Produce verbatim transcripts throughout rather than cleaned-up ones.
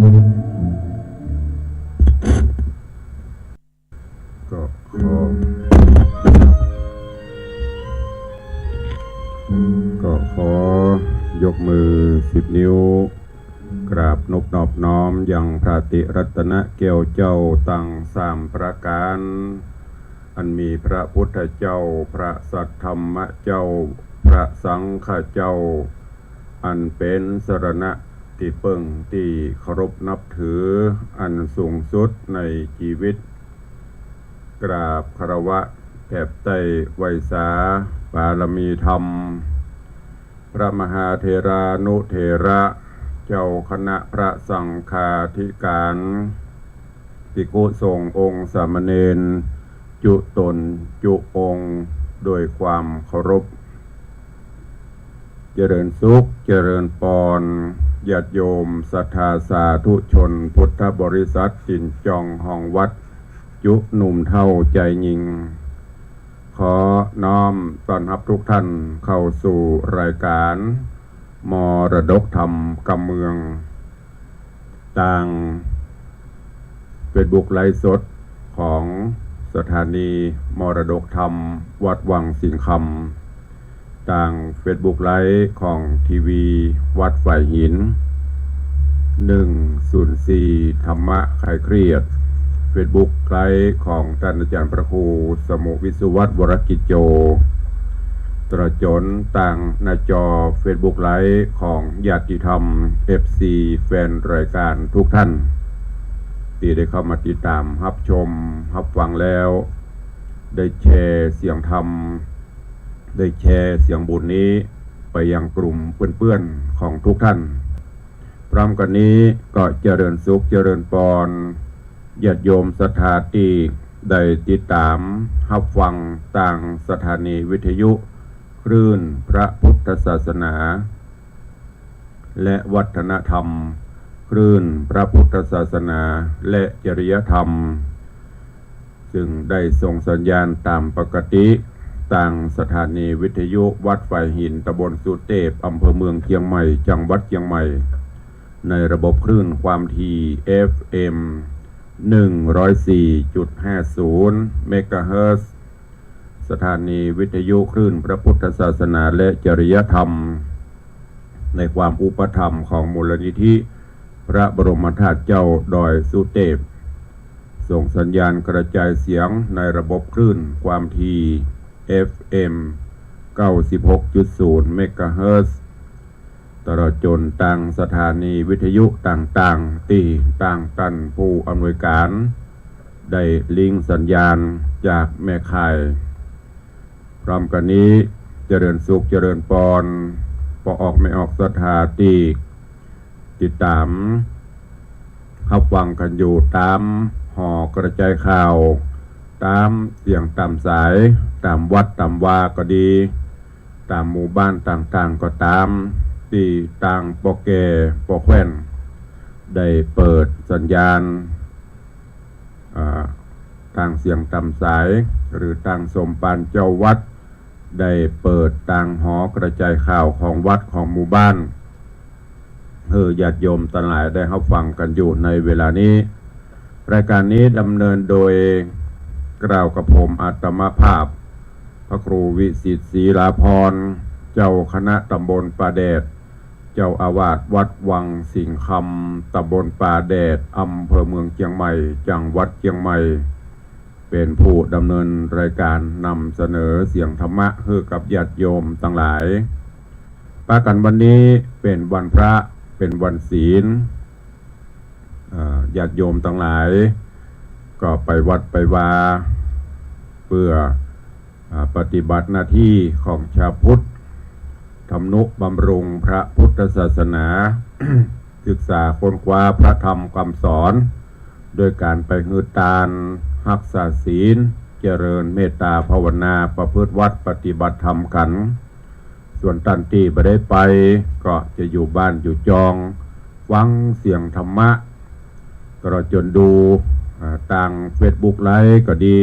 ก็ขอ ก็ขอยกมือสิบนิ้ว กราบนบนอบน้อมยังพระติรัตนแก้วเจ้าตังสามประก๋าน อันมีพระพุทธเจ้า พระสัทธรรมเจ้า พระสังฆเจ้า อันเป๋นสรณะตี้เปิ้งตี้เคารพนับถืออันสูงสุดในจีวิต กราบคารวะแผบใต้ไหว้สาบารมีธรรม พระมหาเถรานุเถระ เจ้าคณะพระสังฆาธิก๋าน ภิกขุสงฆ์องค์สามเณร จุ๊ต๋นจุ๊องค์ โดยความเคารพ เจริญสุข เจริญปอน ญาติโยมศรัทธาสาธุชนพุทธบริษัท ศิลป์จ่องห้องวัด จุ๊หนุ่มเฒ่าจายญิง ขอน้อมต้อนฮับทุกท่านเข้าสู่รายการมรดกธรรมกำเมือง ตางเฟซบุ๊กไลฟ์สดของสถานีมรดกธรรมวัดวังสิงห์คำ ตางเฟซบุ๊กไลฟ์ของทีวีวัดฝายหิน หนึ่งศูนย์สี่ ธรรมะคลายเครียด เฟซบุ๊กไลฟ์ของต้านอาจ๋ารย์พระครูสมุห์ วิศวัฒน์ วรกิจโจ ตลอดจ๋นตางหน้าจอเฟซบุ๊กไลฟ์ของญาติธรรม เอฟซี แฟนรายการทุกท่าน ตี้ได้เข้ามาติดต๋ามฮับชมฮับฟังแล้ว ได้แชร์เสียงธรรม ได้แชร์เสียงบุญนี้ไปยังกลุ่มเปื้อนๆของทุกท่าน พร้อมกั๋นนี้ก็เจริญสุขเจริญปอน ญาติโยมศรัทธาตี้ได้ติดต๋ามฮับฟังตางสถานีวิทยุคลื่นพระพุทธศาสนา และวัฒนธรรม คลื่นพระพุทธศาสนา และจริยธรรม ซึ่งได้ส่งสัญญาณต๋ามปกติ ตางสถานีวิทยุวัดฝายหิน ตำบลสุเตพ อำเภอเมืองเจียงใหม่ จังหวัดเจียงใหม่ ในระบบคลื่นความถี่ เอฟเอ็ม หนึ่งร้อยสี่จุดห้าศูนย์ เมกะเฮิรตซ์ สถานีวิทยุคลื่นพระพุทธศาสนาและจริยธรรม ในความอุปถัมภ์ของมูลนิธิพระบรมธาตุเจ้าดอยสุเตพ ส่งสัญญาณกระจายเสียงในระบบคลื่นความถี่ เอฟเอ็ม เก้าสิบหกจุดศูนย์ เมกะเฮิรตซ์ ตลอดจ๋นตางสถานีวิทยุต่างๆ ตี้ตางต้านผู้อำนวยก๋าน ได้ลิงก์สัญญาณจากแม่ข่าย พร้อมกั๋นนี้เจริญสุขเจริญปอน ป้อออกแม่ออกศรัทธาตี้ติดต๋ามฮับฟังกั๋นอยู่ต๋ามหอกระจายข่าว ต๋ามเสียงต๋ามสาย ต๋ามวัดต๋ามวาก็ดี ต๋ามหมู่บ้านต่างๆ ก็ต๋าม ตี้ตางป้อแก่ป้อแคว่น ได้เปิดสัญญาณ อ่า ตางเสียงต๋ามสาย หรือตางสมภารเจ้าวัด ได้เปิดตางหอกระจายข่าวของวัดของหมู่บ้าน หื้อญาติโยมตังหลายได้ฮับฟังกั๋นอยู่ในเวลานี้ รายการนี้ดำเนินโดยกล่าวกับผมอาตมาภาพ พระครูวิสิทธิ์ ศรีลาภรณ์ เจ้าคณะตำบลป่าแดด เจ้าอาวาสวัดวังสิงห์คำ ตำบลป่าแดด อำเภอเมืองเจียงใหม่ จังหวัดเจียงใหม่ เป๋นผู้ดำเนินรายการนำเสนอเสียงธรรมะหื้อกับญาติโยมตังหลาย ปะกั๋นวันนี้เป๋นวันพระ เป๋นวันศีล เอ่อ ญาติโยมตังหลาย ก็ไปวัดไปวา เปื้อ อ่า ปฏิบัติหน้าตี้ของชาวพุทธ ทำนุบำรุงพระพุทธศาสนา ศึกษาค้นคว้าพระธรรมคำสอน โดยก๋านไปหื้อตาน ฮักษาศีล เจริญเมตตาภาวนา ประพฤติวัตรปฏิบัติธรรมกั๋น ส่วนต้านตี้บ่ได้ไป ก็จะอยู่บ้านอยู่จอง ฟังเสียงธรรมะ ตลอดจ๋นดู อ่า ตางเฟซบุ๊กไลฟ์ก็ดี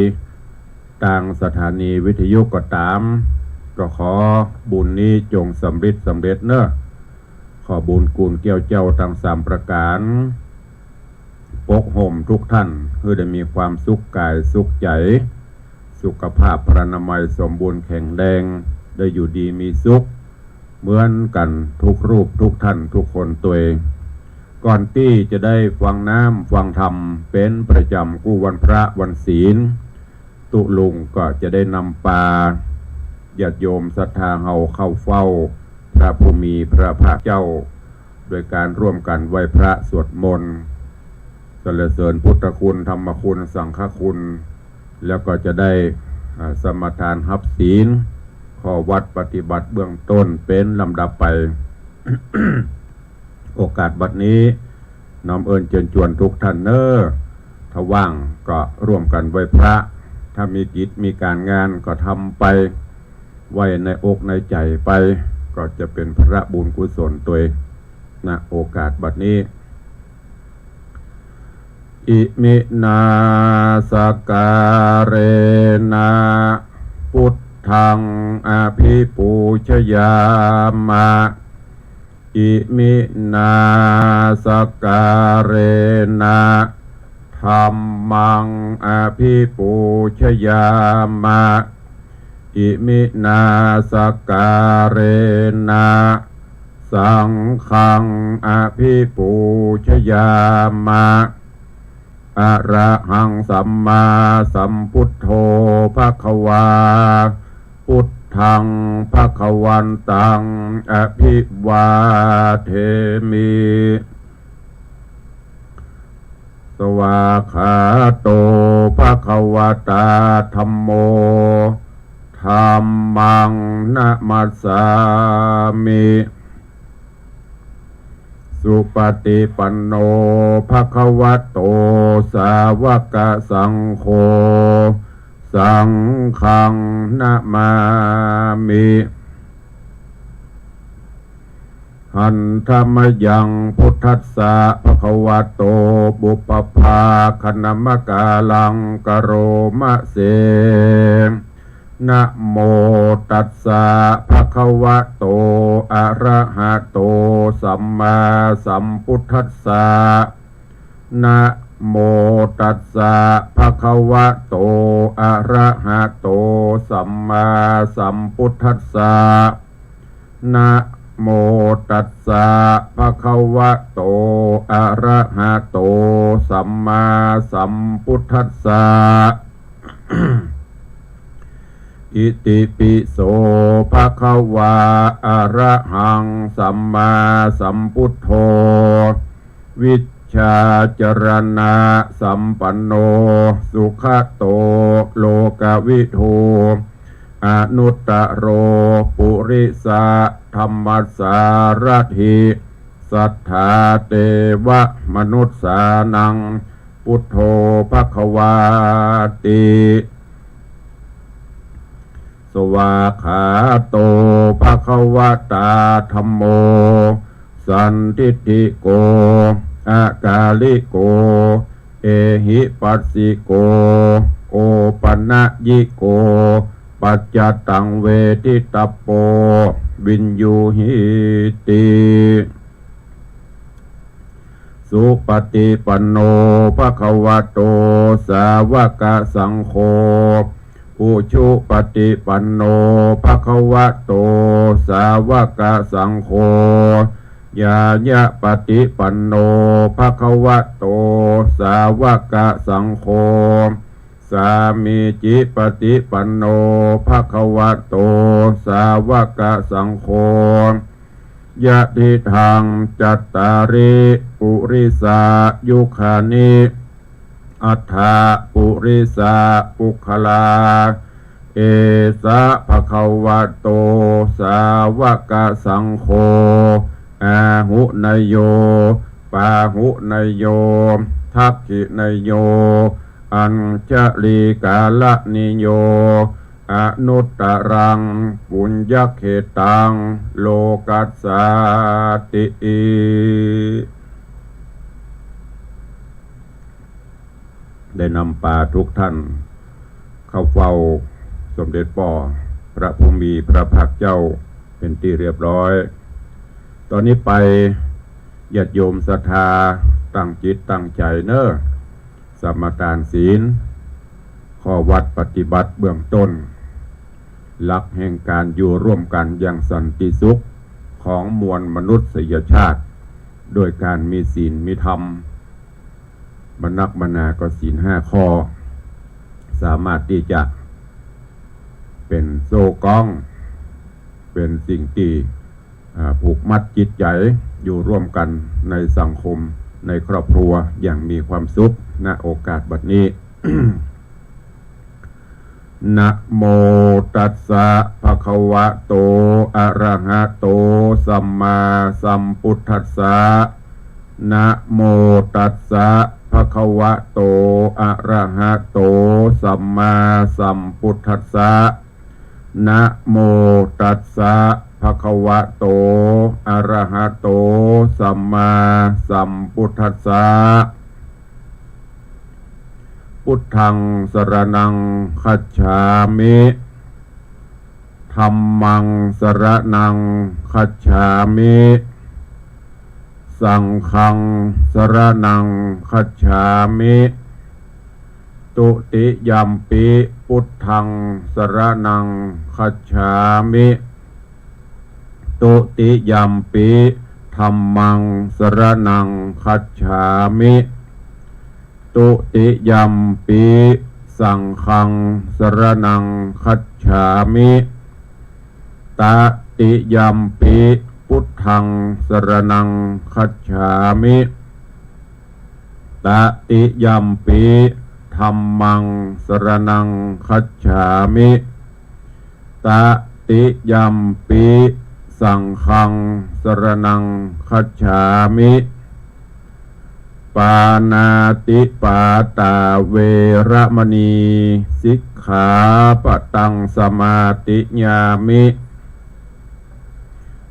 ตางสถานีวิทยุก็ต๋าม ก็ขอบุญนี้จงสำริดสำเร็จเนาะ ขอบุญกู๋นแก้วเจ้าตังสามประก๋าน ปกห่มทุกท่าน หื้อได้มีความสุขก๋ายสุขใจ๋ สุขภาพพรรณนามัยสมบูรณ์แข็งแรง ได้อยู่ดีมีสุข เหมือนกั๋นทุกรูปทุกท่านทุกคนตวย ก่อนตี้จะได้ฟังน้ำฟังธรรมเป๋นประจ๋ำกู้วันพระวันศีล ตุ๊ลุงก็จะได้นำปาญาติโยมศรัทธาเฮาเข้าเฝ้าพระผู้มีพระภาคเจ้า โดยก๋านร่วมกั๋นไหว้พระสวดมนต์ สรรเสริญพุทธคุณ ธรรมคุณ สังฆคุณ แล้วก็จะได้ อ่า สมาทานฮับศีล ข้อวัตรปฏิบัติเบื้องต้นเป๋นลำดับไป โอกาสบัดนี้ น้อมเอิญเจิญจวนทุกท่านเน้อ ถ้าว่างก็ร่วมกั๋นไหว้พระ ถ้ามีกิจมีก๋านงานก็ทำไป ไหว้ในอกในใจ๋ไป ก็จะเป๋นผลบุญกุศลตวย ณ โอกาสบัดนี้ อิมินาสการะนะ พุทธังอภิปูชยามะ อิมินาสการะนะ ธัมมังอภิปูชยามะ อิมินาสการะนะ สังฆังอภิปูชยามะ อะระหังสัมมาสัมพุทโธภะคะวา พุทธังภะคะวันตังอภิวาเทมิ สวากขาโตภะคะวะตา ธัมโม ธัมมังนะมัสสามิ สุปะฏิปันโนภะคะวะโต สาวกสังโฆ สังฆังนะมามิ หันทะมะยัง พุทธัสสะ ภะคะวะโต ปุพพะภาคะนะมะกาลัง กะโรมะเส นะโมตัสสะ ภะคะวะโต อะระหะโต สัมมาสัมพุทธัสสะ นะโมตัสสะ ภะคะวะโต อะระหะโต สัมมาสัมพุทธัสสะ นะโมตัสสะ ภะคะวะโต อะระหะโต สัมมาสัมพุทธัสสะ อิติปิโส ภะคะวา อะระหัง สัมมาสัมพุทโธ วิชชาจรณะสัมปันโน สุขะโต โลกวิทู อนุตตะโร ปุริสะธัมมัสสารถิ สัทธาเตวะมนุสสานัง พุทโธภะคะวาติ สวากขาโตภะคะวะตา ธัมโม สันทิฏฐิโก อะกาลิโก เอหิปัสสิโก โอปะนะยิโก ปัจจตังเวทิตัปโป วิญญูหิติ สุปะฏิปันโนภะคะวะโต สาวกสังโฆ อุชุปะฏิปันโนภะคะวะโต สาวกสังโฆ ญาญะปะฏิปันโนภะคะวะโต สาวกสังโฆ สามีจิปะฏิปันโนภะคะวะโต สาวกสังโฆ ยะทิทัง จัตตาริ ปุริสายุคานิ อัฏฐะ ปุริสะปุคคลา เอสะภะคะวะโต สาวกสังโฆ อาหุเนยโย ปาหุเนยโย ทักขิเนยโย อัญชลีกาลนิโย อนุตตรัง ปุญญเขตัง โลกัสสาติ ได้นำปาทุกท่านเข้าเฝ้าสมเด็จป้อพระผู้มีพระภาคเจ้าเป๋นตี้เรียบร้อย ต๋อนนี้ไปญาติโยมศรัทธา ตั้งจิตตั้งใจ๋เน่อ สมาทานศีล ข้อวัตรปฏิบัติเบื้องต้น หลักแห่งก๋านอยู่ร่วมกั๋นอย่างสันติสุขของมวลมนุษยชาติ โดยก๋านมีศีลมีธรรม บ่นักบ่หนาก็ศีลห้าข้อ สามารถตี้จะเป๋นโซ่กล้อง เป๋นสิ่งตี้ อ่า ผูกมัดจิตใจ๋อยู่ร่วมกั๋นในสังคม ในครอบครัวอย่างมีความสุข ณ โอกาสบัดนี้ นะโมตัสสะ ภะคะวะโต อะระหะโต สัมมาสัมพุทธัสสะ นะโมตัสสะ ภะคะวะโต อะระหะโต สัมมาสัมพุทธัสสะ นะโมตัสสะ ภะคะวะโต อะระหะโต สัมมาสัมพุทธัสสะ พุทธัง สรณัง คัจฉามิ ธัมมัง สรณัง คัจฉามิ สังฆัง สรณัง คัจฉามิ ตุติยัมปิ พุทธัง สรณัง คัจฉามิ ตุติยัมปิ ธัมมัง สรณัง คัจฉามิ ตุติยัมปิ สังฆัง สรณัง คัจฉามิ ตติยัมปิ พุทธัง สรณัง คัจฉามิ ตติยัมปิ ธัมมัง สรณัง คัจฉามิ ตติยัมปิ สังฆัง สรณัง คัจฉามิ ปาณาติปาตา เวระมะณี สิกขาปะตัง สมาธิยามิ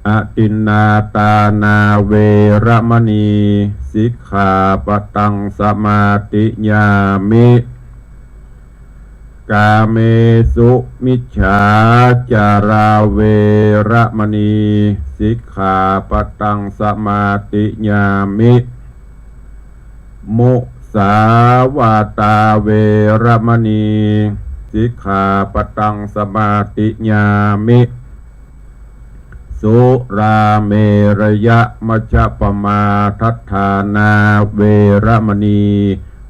อทินนาทานา เวระมะณี สิกขาปะตัง สมาธิยามิ กาเมสุมิจฉาจารา เวระมะณี สิกขาปะตัง สมาธิยามิ มุสาวาตา เวระมะณี สิกขาปะตัง สมาธิยามิ สุราเมรยะมัชฌะปมาทัฏฐานา เวระมะณี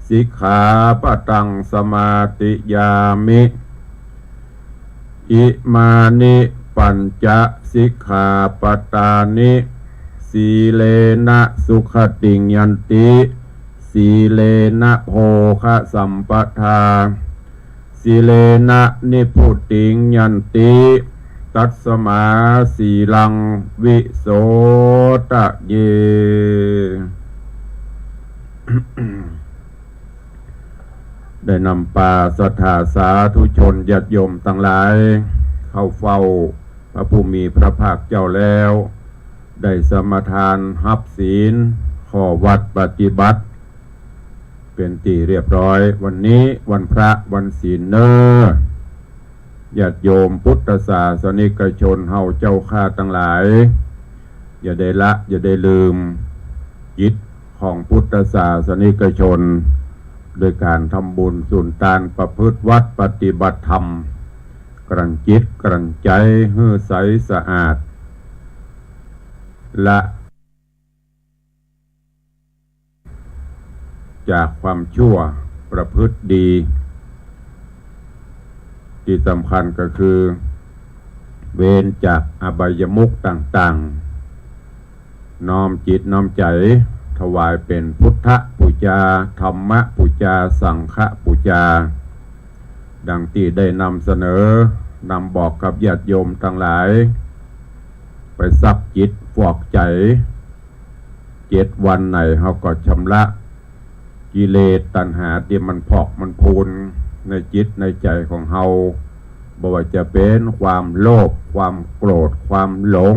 สิกขาปะตัง สมาธิยามิ อิมานิ ปัญจะ สิกขาปะตานิ สีเลนะ สุขติง ยันติ สีเลนะ โภคะสัมปะทา สีเลนะ นิพพุติง ยันติ ตัสมา สีลัง วิโสทะเย ได้นำปาศรัทธาสาธุชนญาติโยมตังหลาย เข้าเฝ้าพระผู้มีพระภาคเจ้าแล้ว ได้สมาทานฮับศีล ข้อวัตรปฏิบัติ เป๋นตี้เรียบร้อย วันนี้วันพระวันศีลเน่อ ญาติโยมพุทธศาสนิกชนเฮาเจ้าข้าตังหลาย อย่าได้ละ อย่าได้ลืม กิจของพุทธศาสนิกชน โดยก๋านทำบุญสุนตาน ประพฤติวัตรปฏิบัติธรรม กลั่นจิตกลั่นใจ๋หื้อใสสะอาด ละ จากความชั่วประพฤติดี ตี้สำคัญก็คือ เว้นจากอบายมุขต่างๆ น้อมจิตน้อมใจ๋ถวายเป๋นพุทธปูจา ธรรมปูจา สังฆปูจา ดังตี้ได้นำเสนอ นำบอกกับญาติโยมตังหลาย ไปซักจิตฟอกใจ๋ เจ็ดวันไหนเฮาก็ชำระกิเลสตัณหาตี้มันพอกมันพูนในจิตในใจ๋ของเฮา บ่ว่าจะเป๋นความโลภ ความโกรธ ความหลง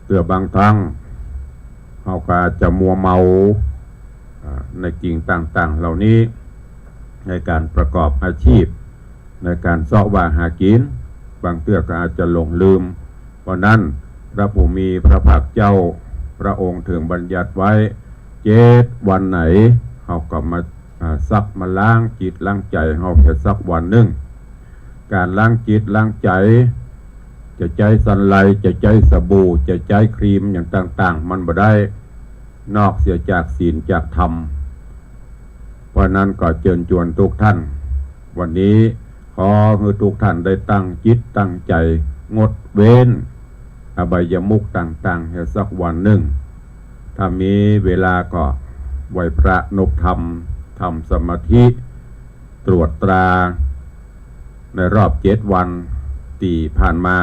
เตื้อบางครั้งเฮาก็อาจจะมัวเมา อ่า ในสิ่งต่างๆ เหล่านี้ ในก๋านประกอบอาชีพ ในก๋านเซาะว่าหากิ๋น บางเตื้อก็อาจจะหลงลืม เพราะนั้นพระผู้มีพระภาคเจ้าพระองค์เถิงบัญญัติไว้ เจ็ดวันไหน เฮาก็มา อ่า ซักมาล้างจิตล้างใจ๋เฮาเหียสักวันนึ่ง ก๋านล้างจิตล้างใจ๋ จะใจ๊สันไล จะใจ๊สบู่ จะใจ๊ครีมอย่างต่างๆ มันบ่ได้ นอกเสียจากศีลจากธรรม เพราะนั้นก็เจิญจวนทุกท่าน วันนี้ขอหื้อทุกท่านได้ตั้งจิตตั้งใจ๋ งดเว้นอบายมุขต่างๆ เหียสักวันนึ่ง ถ้ามีเวลาก็ไหว้พระนบธรรม ทำสมาธิ ตรวจตรา ในรอบเจ็ดวันตี้ผ่านมา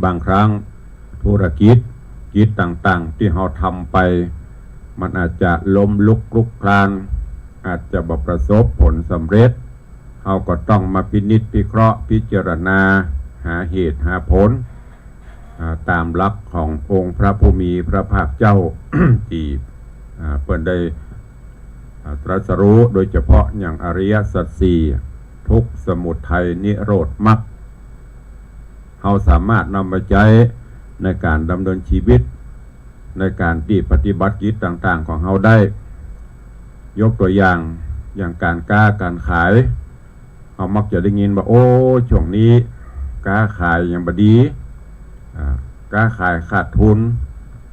บางครั้งธุรกิจ กิจต่างๆ ตี้เฮาทำไป มันอาจจะล้มลุกคลุกคลาน อาจจะบ่ประสบผลสำเร็จ เฮาก็ต้องมาพินิจพิเคราะห์พิจารณา หาเหตุหาผล อ่า ต๋ามหลักขององค์พระผู้มีพระภาคเจ้า ตี้ อ่า เปิ้นได้ อ่า ตรัสรู้ โดยเฉพาะอย่างอริยสัจสี่ ทุกข์ สมุทัย นิโรธ มรรค เฮาสามารถนำมาใจ๊ในก๋านดำเนินชีวิต ในก๋านตี้ปฏิบัติกิจต่างๆ ของเฮาได้ ยกตั๋วอย่าง อย่างก๋านก๊าก๋านขาย เฮามักจะได้ยินว่า โอ้ ช่วงนี้ก๊าขายยังบ่ดี อ่า ก๊าขายขาดทุน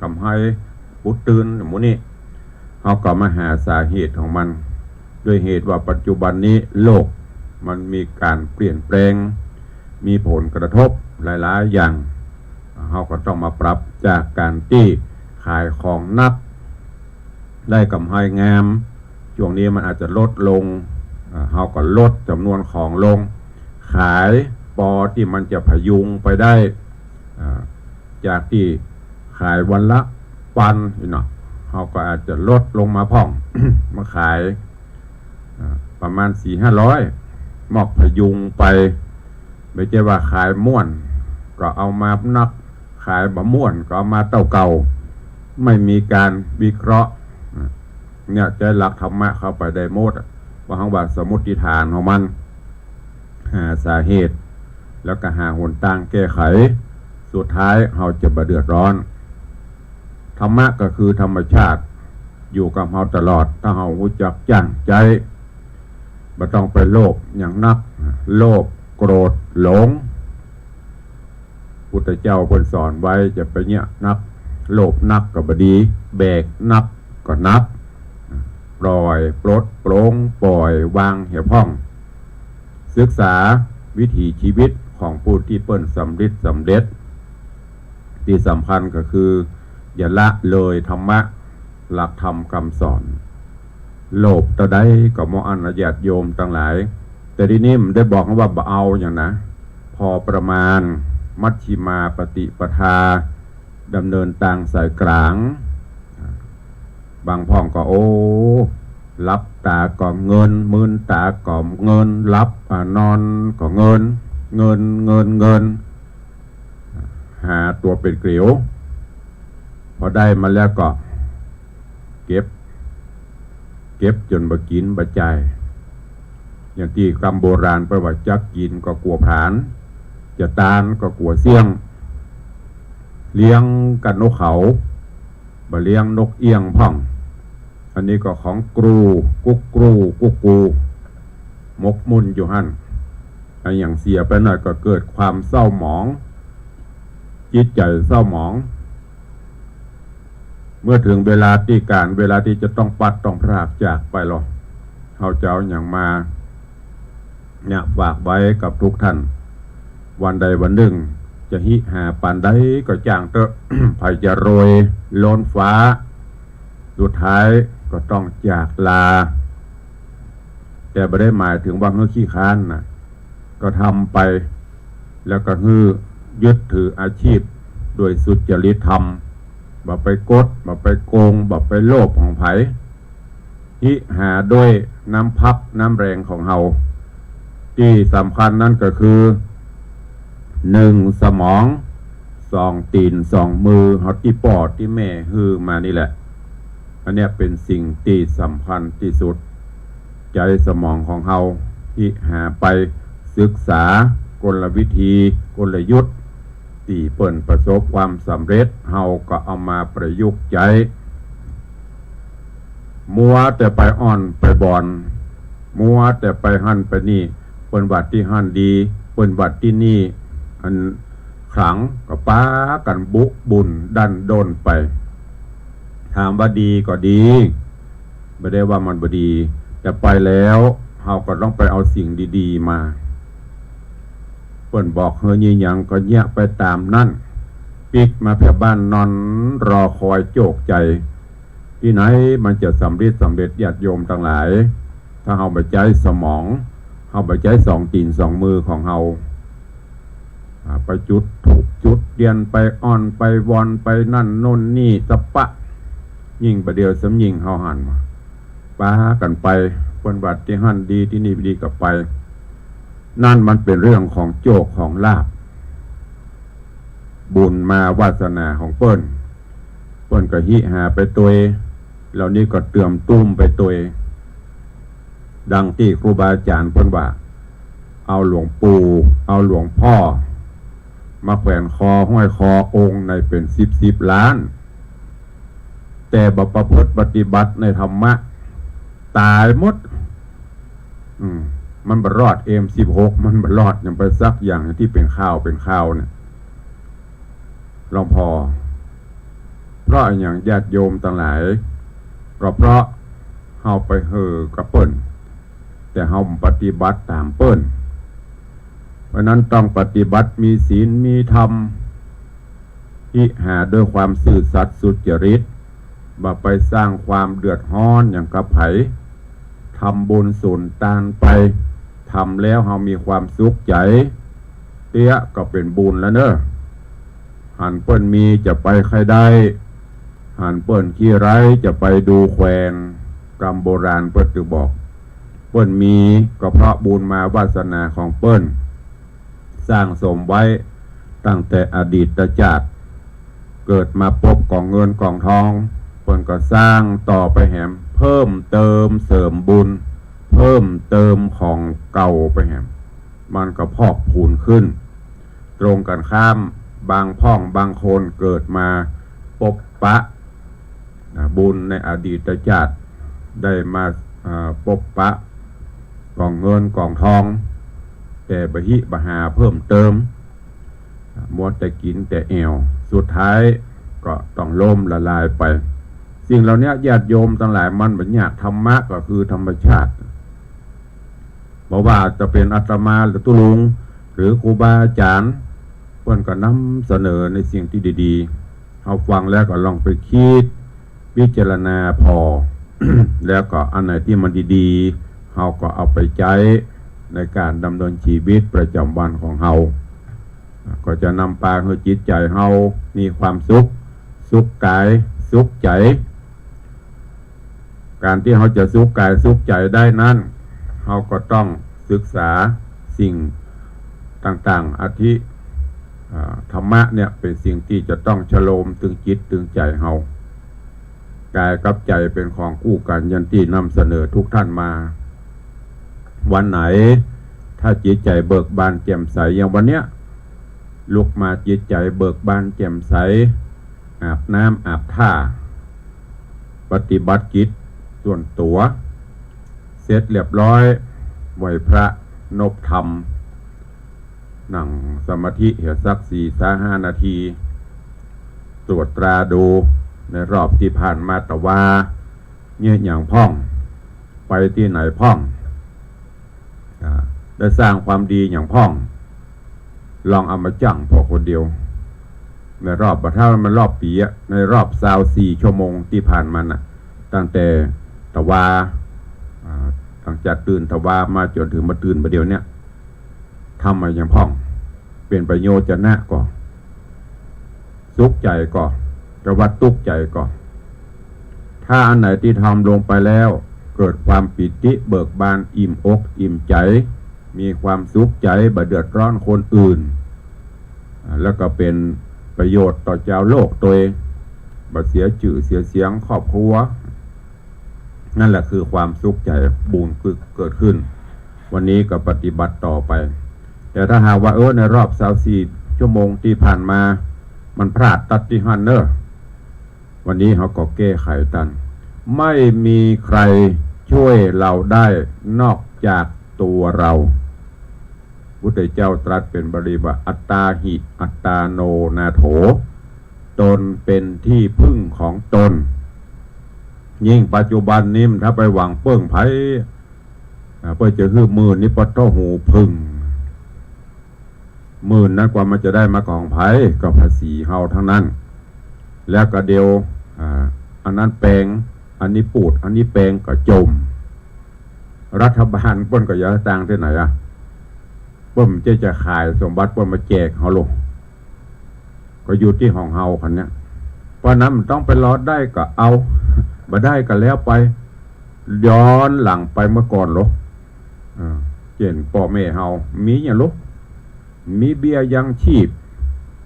กำไรปุ๊ดตื้น หมู่นี้ เฮาก็มาหาสาเหตุของมัน ด้วยเหตุว่าปัจจุบันนี้โลกมันมีก๋านเปลี่ยนแปลง มีผลกระทบหลายๆ อย่าง เฮาก็ต้องมาปรับจากก๋านตี้ขายของหนัก ได้กำไรงาม ช่วงนี้มันอาจจะลดลง อ่า เฮาก็ลดจ๋ำนวนของลง ขายปอตี้มันจะพยุงไปได้ อ่า จากตี้ขายวันละปันนี่เนาะ เฮาก็อาจจะลดลงมาพ่อง มาขาย อ่า ประมาณสี่ห้าร้อย มอกพยุงไป บ่ใจ้ว่าขายม่วนก็เอามานัก ขายบ่ม่วนก็เอามาเต้าเก่า ไม่มีก๋านวิเคราะห์ อ่า เนี่ยใจ๊หลักธรรมะเข้าไปได้หมดอะ ว่าหังว่าสมมุติฐานของมัน หาสาเหตุ แล้วก็หาหนตางแก้ไข สุดท้ายเฮาจะบ่เดือดร้อน ธรรมะก็คือธรรมชาติ อยู่กับเฮาตลอด ถ้าเฮาฮู้จักจ้างใจ๊ บ่ต้องไปโลภหยังนัก โลภ โกรธ หลง พุทธเจ้าเปิ้นสอนไว้ จะไปเยียะนัก โลภนักก็บ่ดี แบกนักก็หนัก ปล่อย ปลด ปลง ปล่อยวางเหียพ่อง ศึกษาวิถีชีวิตของผู้ตี้เปิ้นสำริดสำเร็จ ตี้สำคัญก็คือ อย่าละเลยธรรมะ หลักธรรมกำสอน โลภเต้าใดก็บ่อั้นนะญาติโยมตังหลาย แต่ตี้นี้บ่ได้บอกว่าบ่เอาหยังนะ พอประมาณ มัชฌิมาปฏิปทา ดำเนินตางสายก๋าง บางพ่องก็ โอ้ หลับต๋าก็เงิน มืนต๋าก็เงิน หลับ อ่า นอนก็เงิน เงิน เงิน เงิน หาตั๋วเป๋นเกลียว พอได้มาแล้วก็เก็บ เก็บจ๋นบ่กิ๋นบ่จ่าย อย่างตี้กำโบราณเปิ้นว่า จักกิ๋นก็กั๋วผลาญ จะตานก็กั๋วเสี้ยง เลี้ยงก้านกเขา บ่เลี้ยงนกเอี้ยงพ่อง อันนี้ก็ของกรู กุ๊กกรู กุ๊กกู หมกมุ่นอยู่หั้น อันหยังเสียไปหน่อยก็เกิดความเศร้าหมอง จิตใจ๋เศร้าหมอง เมื่อเถิงเวลาตี้ก๋าน เวลาตี้จะต้องปลัดต้องพรากจากไปลอ เฮาจะเอาหยังมา เนี่ย ฝากไว้กับทุกท่าน วันใดวันนึ่ง จะฮิหาปานใดก็จ้างเต๊อะ ใผจะรวยล้นฟ้า สุดท้ายก็ต้องจากลา แต่บ่ได้หมายเถิงว่าหื้อขี้คร้านนะ ก็ทำไป แล้วก็หื้อยึดถืออาชีพโดยสุจริตธรรม บ่ไปกด บ่ไปโกง บ่ไปโลภของใผ ฮิหาด้วยน้ำพักน้ำแรงของเฮา ตี้สำคัญนั้นก็คือ หนึ่ง สมอง สอง ตี๋น สอง มือ เฮาตี้ป้อตี้แม่หื้อมานี่แหละ อันเนี้ยเป๋นสิ่งตี้สำคัญตี้สุด ใจ๊สมองของเฮา ฮิหาไปศึกษากลวิธี กลยุทธ์ ตี้เปิ้นประสบความสำเร็จ เฮาก็เอามาประยุกต์ใจ๊ มัวแต่ไปอ่อนไปบอน มัวแต่ไปหั้นไปนี่ เปิ้นว่าตี้หั้นดี เปิ้นว่าตี้นี่อันขลัง ก็ปากั๋นบุบุ่นดั้นด้นไป ถามว่าดีก็ดี บ่ได้ว่ามันบ่ดี แต่ไปแล้วเฮาก็ต้องไปเอาสิ่งดีๆ มา เปิ้นบอกหื้อยี่หยังก็เยียะไปต๋ามนั้น ปิ๊กมาแผบ้านนอนรอคอยโจกใจ๋ ตี้ไหนมันจะสำริดสำเร็จ ญาติโยมตังหลาย ถ้าเฮาบ่ใจ๊สมอง เฮาบ่ใจ๊สองตี๋นสองมือของเฮา อ่า ไปจุดธูปจุดเตียน ไปอ่อนไปวอน ไปนั่นโน่นนี่สะปะ ยิ่งบ่าเดี่ยวซ้ำยิ่งเฮาหันมา ปากั๋นไป เปิ้นว่าตี้หั้นดี ตี้นี่ดีก็ไป นั่นมันเป๋นเรื่องของโจคของลาภ บุญมาวาสนาของเปิ้น เปิ้นก็ฮิหาไปตวย เหล่านี้ก็เติมตุ้มไปตวย ดังตี้ครูบาอาจ๋ารย์เปิ้นว่า เอาหลวงปู่ เอาหลวงพ่อ มาแขวนคอห้อยคอองค์ในเป๋นสิบสิบล้าน แต่บ่ประพฤติปฏิบัติในธรรมะ ต๋ายหมด อืม มันบ่รอด เอ็มสิบหก มันบ่รอดหยังไปสักอย่างตี้เป๋นข่าวเป๋นข่าวเนี่ย หลวงพ่อ เพราะอะหยังญาติโยมตังหลาย ก็เพราะเฮาไปเห่อกับเปิ้น แต่เฮาบ่ปฏิบัติต๋ามเปิ้น เพราะนั้นต้องปฏิบัติ มีศีล มีธรรม ฮิหาด้วยความซื่อสัตย์สุจริต บ่ไปสร้างความเดือดฮ้อนหยังกับใผ ทำบุญสุนตานไป ทำแล้วเฮามีความสุขใจ๋ เตี้ยก็เป๋นบุญแล้วเน่อ หันเปิ้นมีจะไปใค่ได้ หันเปิ้นขี้ไร้จะไปดูแควน กำโบราณเปิ้นตึงบอก เปิ้นมีก็เพราะบุญมาวาสนาของเปิ้น สร้างสมไว้ตั้งแต่อดีตจาติ เกิดมาปบก๋องเงินก๋องทอง เปิ้นก็สร้างต่อไปแหม เพิ่มเติมเสริมบุญ เพิ่มเติมของเก่าไปแหม มันก็พอกพูนขึ้น ตรงกั๋นข้าม บางพ่องบางคนเกิดมาปบปะ อ่า บุญในอดีตจาติ ได้มา อ่า ปบปะก๋องเงินก๋องทอง แต่บ่ฮิบ่หาเพิ่มเติม อ่า มัวแต่กิ๋นแต่แอ่ว สุดท้ายก็ต้องล้มละลายไป สิ่งเหล่านี้ญาติโยมตังหลาย มันบ่ยาก ธรรมะก็คือธรรมชาติ บ่ว่าจะเป๋นอาตมาหรือตุ๊ลุง หรือครูบาอาจ๋ารย์ เปิ้นก็นำเสนอในสิ่งตี้ดีๆ เฮาฟังแล้วก็ลองไปคิดพิจารณาผ่อ แล้วก็อันไหนตี้มันดีๆ เฮาก็เอาไปใจ๊ในก๋านดำเนินชีวิตประจ๋ำวันของเฮา ก็จะนำปาหื้อจิตใจ๋เฮามีความสุข สุขก๋าย สุขใจ๋ ก๋านตี้เฮาจะสุขก๋ายสุขใจ๋ได้นั้น เฮาก็ต้องศึกษาสิ่งต่างๆ อาทิ อ่า ธรรมะเนี่ยเป๋นสิ่งตี้จะต้องชโลมตึงจิตตึงใจ๋เฮา ก๋ายกับใจ๋เป๋นของกู้กั๋น อย่างตี้นำเสนอทุกท่านมา วันไหนถ้าจิตใจ๋เบิกบานแจ่มใส อย่างวันเนี้ย ลุกมาจิตใจ๋เบิกบานแจ่มใส อาบน้ำอาบท่า ปฏิบัติกิจส่วนตั๋ว เสร็จเรียบร้อย ไหว้พระนบธรรม นั่งสมาธิเหียสักสี่สาห้านาที ตรวจตราดูในรอบตี้ผ่านมาตะวา เยียะหยังพ่อง ไปตี้ไหนพ่อง อ่า ได้สร้างความดีหยังพ่อง ลองเอามาจั่งผ่อคนเดียว ในรอบ บ่ถ้ามันรอบปี๋อะ ในรอบซาวสี่ชั่วโมงตี้ผ่านมาน่ะ ตั้งแต่ตะวา อ่า ตั้งแต่ตื่นตะวามาจ๋นเถิงบ่าตื่นบ่าเดี่ยวเนี่ย ทำมาหยังพ่อง เป๋นประโยชน์จะนะก่อ สุขใจ๋ก่อ แต่ว่าตุ๊กข์ใจ๋ก่อ ถ้าอันไหนตี้ทำลงไปแล้ว เกิดความปีติเบิกบาน อิ่มอกอิ่มใจ๋ มีความสุขใจ๋ บ่เดือดร้อนคนอื่น อ่า แล้วก็เป๋นประโยชน์ต่อจาวโลกตวย บ่เสียจื้อเสียเสียงครอบครัว นั่นแหละคือความสุขใจ๋ บุญคือเกิดขึ้น วันนี้ก็ปฏิบัติต่อไป แต่ถ้าหากว่า เออ ในรอบซาวสี่ชั่วโมงตี้ผ่านมา มันพลาดตั๊ดตี้หั้นเน่อ วันนี้เฮาก็แก้ไขตัน ไม่มีใครช่วยเราได้นอกจากตัวเรา พุทธเจ้าตรัสเป็นบาลีว่า อัตตาหิ อัตตาโน นาโถ ตนเป็นที่พึ่งของตน ยิ่งปัจจุบันนี้ถ้าไปหวังเปิ้งใผ อ่า เปิ้นจะหื้อหมื่นนี่ปะโถหูผึ่ง หมื่นนั้นกว่ามันจะได้มาของใผ ก็ภาษีเฮาทั้งนั้น แล้วก็เดี๋ยว อ่า อันนั้นแปง อันนี้ปูด อันนี้แปงก็จม รัฐบาลเปิ้นก็อยากได้ตังค์ตี้ไหนอะ เปิ้นจะ จะขายสมบัติเปิ้นมาแจกเฮาลอ ก็อยู่ตี้ของเฮาคันเนี้ย เพราะนั้นมันต้องไปรอดได้ก็เอา บ่ได้ก็แล้วไป ย้อนหลังไปเมื่อก่อนลอ อ่า เจ้นป้อแม่เฮามีหยังลอ มีเบี้ยยังชีพ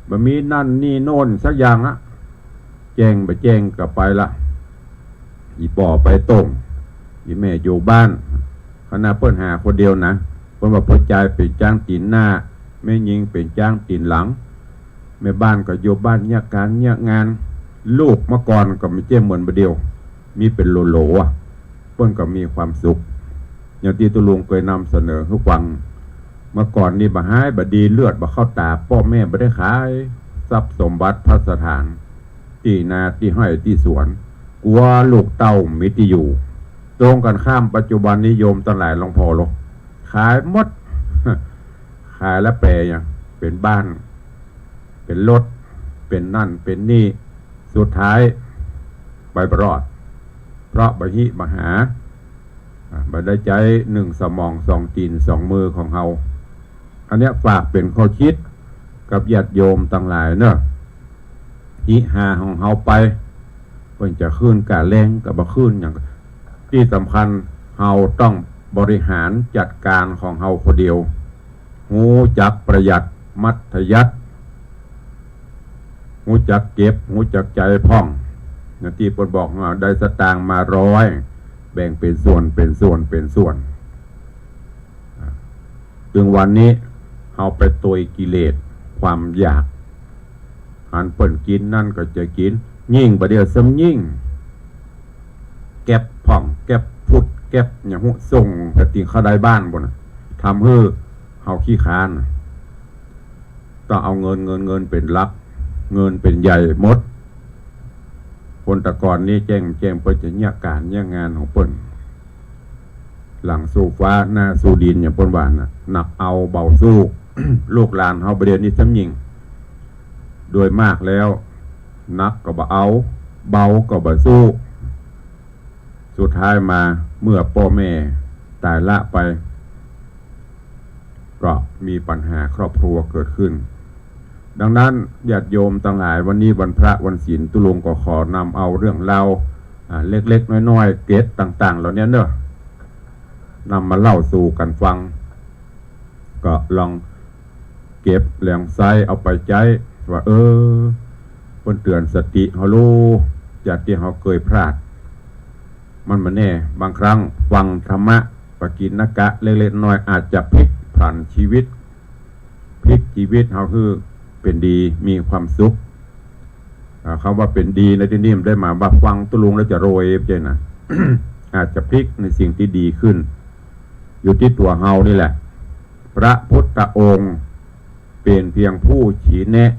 บ่มีนั่นนี่โน่นสักอย่างอะ แจ้งบ่แจ้งก็ไปละ อี่ป้อไปต้ง อี่แม่อยู่บ้าน ขนาดเปิ้นหาคนเดียวนะ เปิ้นว่าป้อจายเป๋นจ๊างตี๋นหน้า แม่ญิงเป๋นจ๊างตี๋นหลัง แม่บ้านก็อยู่บ้านเยียะก๋านเยียะงาน ลูกเมื่อก่อนก็บ่ใจ้เหมือนบ่าเดี่ยว มีเป๋นโหลๆ อะ เปิ้นก็มีความสุข อย่างตี้ตุ๊ลุงเกยนำเสนอหื้อฟัง เมื่อก่อนนี่บ่ฮ้ายบ่ดี เลือดบ่เข้าต๋า ป้อแม่บ่ได้ขายทรัพย์สมบัติภัสถาน ตี้นาตี้ไฮ่ตี้สวน กั๋วลูกเต้าบ่มีตี้อยู่ ตรงกั๋นข้ามปัจจุบันนี้โยมตังหลายลองผ่อลอ ขายหมด ขายแล้วแป๋หยัง เป๋นบ้าน เป๋นรถ เป๋นนั่นเป๋นนี่ สุดท้ายไปบ่รอด เพราะบ่าฮิบ่าหา อ่า บ่ได้ใจ๊นึ่งสมองสองตี๋นสองมือของเฮา อันเนี้ยฝากเป๋นข้อคิดกับญาติโยมตังหลายเนาะ ฮิหาของเฮาไป เปิ้นจะคืนก้าแรงก็บ่คืนหยัง ตี้สำคัญเฮาต้องบริหารจัดก๋านของเฮาคนเดียว ฮู้จักประหยัดมัธยัสถ์ ฮู้จักเก็บ ฮู้จักใจ๊พ่อง อย่างตี้เปิ้นบอกว่า ได้สตางค์มาร้อย แบ่งเป๋นส่วน เป๋นส่วน เป๋นส่วน อ่า เถิงวันนี้เฮาไปตวยกิเลสความอยาก หันเปิ้นกิ๋นนั่นก็จะกิ๋น ยิ่งบ่าเดี่ยวซ้ำยิ่ง แก๊ปพ่อง แก๊ปพุด แก๊ปหยังฮู้ ส่งไปติ่งเข้าได้บ้านปู้นน่ะ ทำหื้อเฮาขี้คร้านน่ะ ต้องเอาเงิน เงิน เงินเป๋นหลัก เงินเป๋นใหญ่หมด คนแต่ก่อนนี้แจ้ง แจ้งเปิ้นจะเยียะก๋านเยียะงานของเปิ้น หลังสู้ฟ้าหน้าสู้ดิน อย่างเปิ้นว่าน่ะ หนักเอาเบาสู้ ลูกหลานเฮาบ่าเดี่ยวนี้ซ้ำยิ่ง โดยมากแล้ว หนักก็บ่เอา เบาก็บ่สู้ สุดท้ายมาเมื่อป้อแม่ต๋ายละไป ก็มีปัญหาครอบครัวเกิดขึ้น ดังนั้นญาติโยมตังหลาย วันนี้วันพระวันศีล ตุ๊ลุงก็ขอนำเอาเรื่องราว อ่า เล็กๆ น้อยๆ เกร็ดต่างๆ เหล่านี้เนาะ นำมาเล่าสู่กั๋นฟัง ก็ลองเก็บลองใซ้เอาไปใจ๊ ว่า เออ เปิ้นเตื๋อนสติเฮาลู จากตี้เฮาเกยพลาด มันบ่แน่ บางครั้งฟังธรรมะปกิณกะเล็กๆ น้อยๆ อาจจะพลิกผันชีวิต พลิกชีวิตเฮาหื้อเป๋นดี มีความสุข อ่า กำว่าเป๋นดีในตี้นี้บ่ได้หมายว่าฟังตุ๊ลุงแล้วจะรวย บ่ใจ้นะ อาจจะพลิกในสิ่งตี้ดีขึ้น อยู่ตี้ตั๋วเฮานี่แหละ พระพุทธองค์เป๋นเพียงผู้ชี้แนะ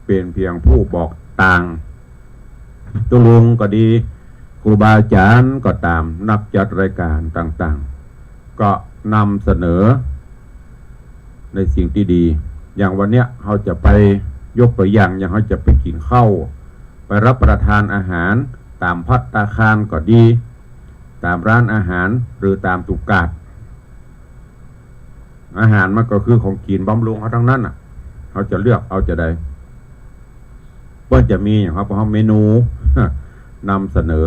เป๋นเพียงผู้บอกตาง ตุ๊ลุงก็ดี ครูบาอาจ๋ารย์ก็ต๋าม นักจัดรายก๋านต่างๆ ก็นำเสนอในสิ่งตี้ดี อย่างวันเนี้ยเฮาจะไป ยกตั๋วอย่าง อย่างเฮาจะไปกิ๋นข้าว ไปรับประทานอาหาร ต๋ามภัตตาคารก็ดี ต๋ามร้านอาหาร หรือต๋ามตุ๊กาด อาหารมันก็คือของกิ๋นบำรุงเฮาตังนั้นน่ะ เฮาจะเลือกเอาจะใด เปิ้นจะมีอย่างครับ เฮาเมนู นำเสนอ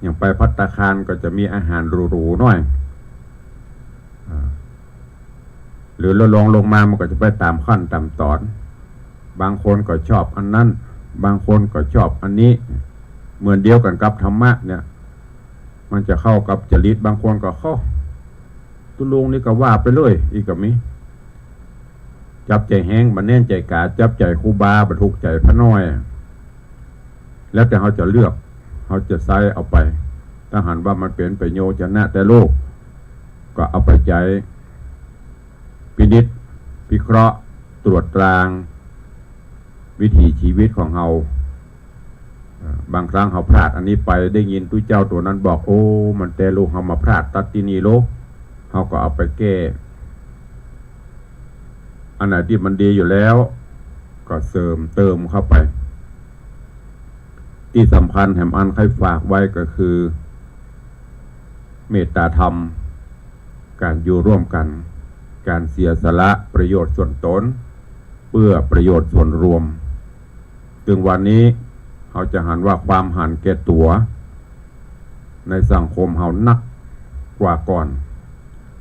อย่างไปภัตตาคารก็จะมีอาหารหรูๆ หน้อย อ่า หรือลองลงมามันก็จะไปต๋ามขั้นต๋ามต๋อน บางคนก็ชอบอันนั้น บางคนก็ชอบอันนี้ เหมือนเดียวกั๋นกับธรรมะเนี่ย มันจะเข้ากับจริต บางคนก็เข้า ตุ๊ลุงนี่ก็ว่าไปเลย อี้ก็มี จับใจ๋แฮง บ่แน่นใจ๋ก๋า จับใจ๋ครูบา บ่ถูกใจ๋พระน้อย แล้วแต่เฮาจะเลือก เฮาจะใซ้เอาไป ถ้าหันว่ามันเป๋นประโยชน์จะนะแก่โลก ก็เอาไปใจ๊พินิจพิเคราะห์ตรวจตราวิถีชีวิตของเฮา เอ่อ บางครั้งเฮาพลาดอันนี้ไป ได้ยินตุ๊เจ้าตั๋วนั้นบอก โอ้ มันแต๊ลูก เฮามาพลาดตั๊ดตี้นี่โลก เฮาก็เอาไปแก้ อันไหนตี้มันดีอยู่แล้ว ก็เสริมเติมเข้าไป ตี้สำคัญแหมอันใค่ฝากไว้ก็คือ เมตตาธรรม ก๋านอยู่ร่วมกั๋น ก๋านเสียสละประโยชน์ส่วนตน เปื้อประโยชน์ส่วนรวม ตึงวันนี้เฮาจะหันว่าความหันแก่ตั๋วในสังคมเฮานักกว่าก่อน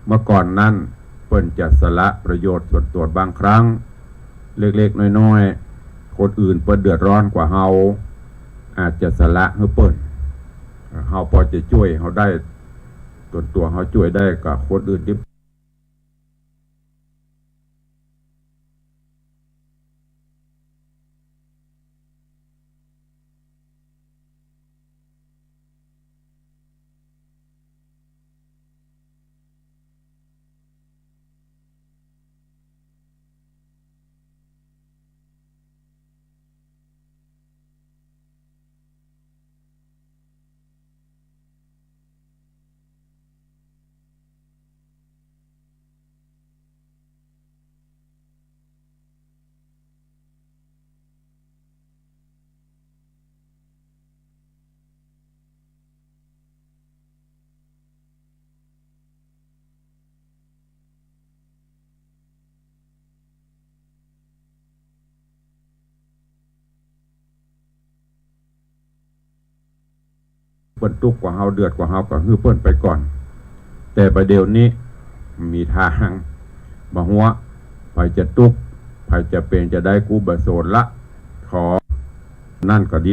เมื่อก่อนนั้นเปิ้นจะสละประโยชน์ส่วนตั๋วบางครั้ง เล็กๆ น้อยๆ คนอื่นเปิ้นเดือดร้อนกว่าเฮา อาจจะสละหื้อเปิ้น เฮาพอจะจ้วยเฮาได้ ตั๋วตั๋วเฮาจ้วยได้กับคนอื่นตี้ เปิ้นตุ๊กข์กว่าเฮา เดือดกว่าเฮา ก็หื้อเปิ้นไปก่อน แต่บ่าเดี่ยวนี้มีตางบ่ฮู้ ใผจะตุ๊กข์ ใผจะเป๋นจะใด กูบ่สนละ ขอ นั้นก็ดี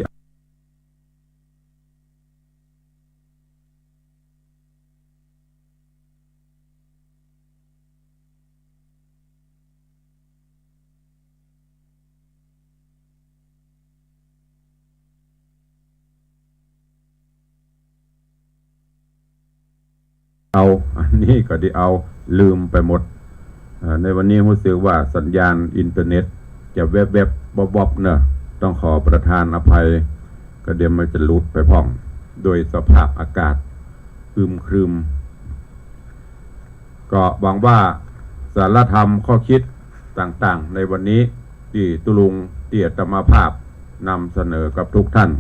เอา อันนี้ก็ดี เอา ลืมไปหมด เอ่อ ในวันนี้ฮู้สึกว่าสัญญาณอินเทอร์เน็ตจะแวบๆ วอบๆ เนอะ ต้องขอประทานอภัย ก็เดี๋ยวมันจะหลุดไปพ่อง โดยสภาพอากาศอึมครึม ก็หวังว่าสาระธรรมข้อคิดต่างๆ ในวันนี้ตี้ตุ๊ลุงตี้อาตมาภาพนำเสนอกับทุกท่าน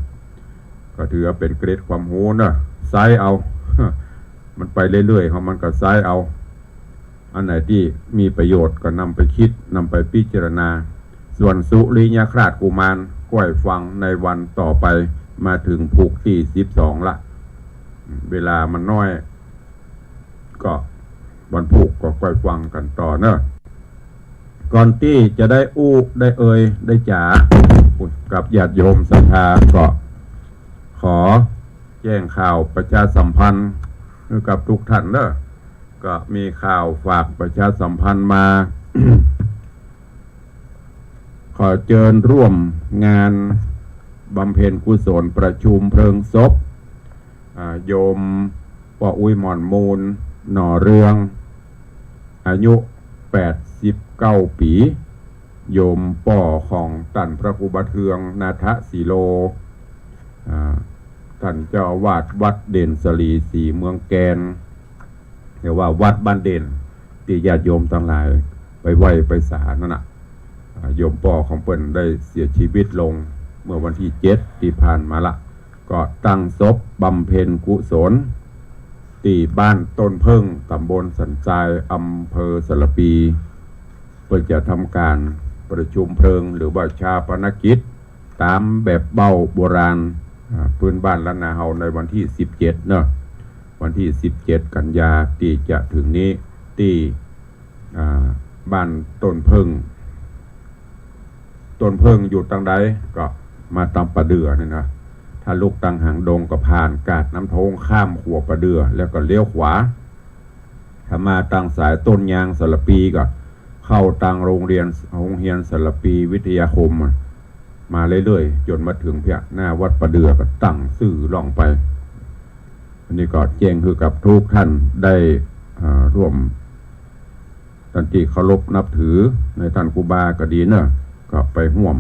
ก็ถือว่าเป๋นเกร็ดความฮู้เนอะ ใส้เอา มันไปเรื่อยๆ ของมันก็ใส้เอา อันไหนตี้มีประโยชน์ก็นำไปคิด นำไปพิจารณา ส่วนสุริยคราสกุมาร ก้อยฟังในวันต่อไป มาเถิงพุกตี้สิบสองละ เวลามันน้อย ก็วันพุกก็ก้อยฟังกั๋นต่อเนอะ ก่อนตี้จะได้อู้ได้เอ่ยได้จ๋า กับญาติโยมศรัทธา ก็ขอแจ้งข่าวประชาสัมพันธ์หื้อกับทุกท่านเนอะ ก็มีข่าวฝากประชาสัมพันธ์มา ขอเจิญร่วมงานบำเพ็ญกุศลประชุมเพลิงศพ อ่า โยมป้ออุ๊ยหม่อนมูล หน่อเรือง อายุแปดสิบเก้าปี๋ โยมป้อของต้านพระครูบาเทือง นาถสีโล อ่า ต้านเจ้าอาวาสวัดเด่นสลีศรีเมืองแกน เรียกว่าวัดบ้านเด่น ตี้ญาติโยมตังหลายไปไหว้ไปสานั่นน่ะ อ่า โยมป้อของเปิ้นได้เสียชีวิตลงเมื่อวันตี้เจ็ดตี้ผ่านมาละ ก็ตั้งศพบำเพ็ญกุศลตี้บ้านต้นเผิ้ง ต๋ำบลสันทราย อำเภอสารภี เปิ้นจะทำก๋านประชุมเพลิง หรือว่าฌาปนกิจ ต๋ามแบบเบ้าโบราณ อ่า พื้นบ้านล้านนาเฮาในวันตี้สิบเจ็ดเนอะ วันตี้สิบเจ็ดกันยาตี้จะเถิงนี้ ตี้ อ่า บ้านต้นเผิ้ง ต้นเผิ้งอยู่ตางใด ก็มาตางป่าเดื่อนี่นะ ถ้าลุกตางหางดงก็ผ่านกาดน้ำโท้ง ข้ามขัวป่าเดื่อ แล้วก็เลี้ยวขวา ถ้ามาตางสายต้นยางสารภีก็เข้าตางโฮงเฮียน โฮงเฮียนสารภีวิทยาคมอะ มาเรื่อยๆ จ๋นมาเถิงเปียะหน้าวัดป่าเดื่อก็ตั้งซื่อล่องไป อันนี้ก็แจ้งหื้อกับทุกท่านได้ อ่า ร่วม ต้านตี้เคารพนับถือในต้านครูบาก็ดีเนาะ ก็ไปฮ่วม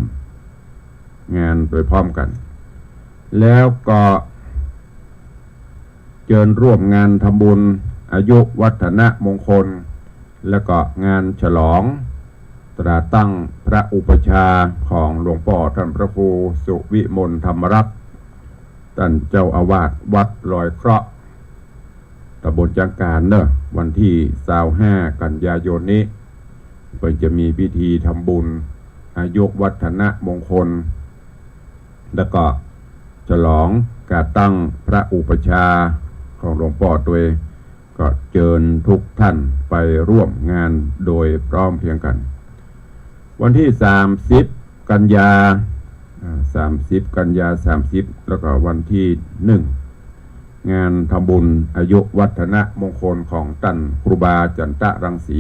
งานโดยพร้อมกั๋น แล้วก็เจิญร่วมงานทำบุญอายุวัฒนมงคล แล้วก็งานฉลองตราตั้งพระอุปัชฌาย์ของหลวงป้อต้านพระครูสุวิมลธรรมรักษ์ ต้านเจ้าอาวาสวัดลอยเคราะห์ ตำบลจังก๋านเนาะ วันตี้ซาวห้ากันยายนนี้ เปิ้นจะมีพิธีทำบุญอายุวัฒนมงคล แล้วก็ฉลองก๋านตั้งพระอุปัชฌาย์ของหลวงป้อตวย ก็เจิญทุกท่านไปร่วมงานโดยพร้อมเพรียงกั๋น วันตี้สามสิบกันยา อ่า สามสิบกันยา สามสิบ แล้วก็วันตี้หนึ่ง งานทำบุญอายุวัฒนมงคลของต้านครูบาจันตะรังสี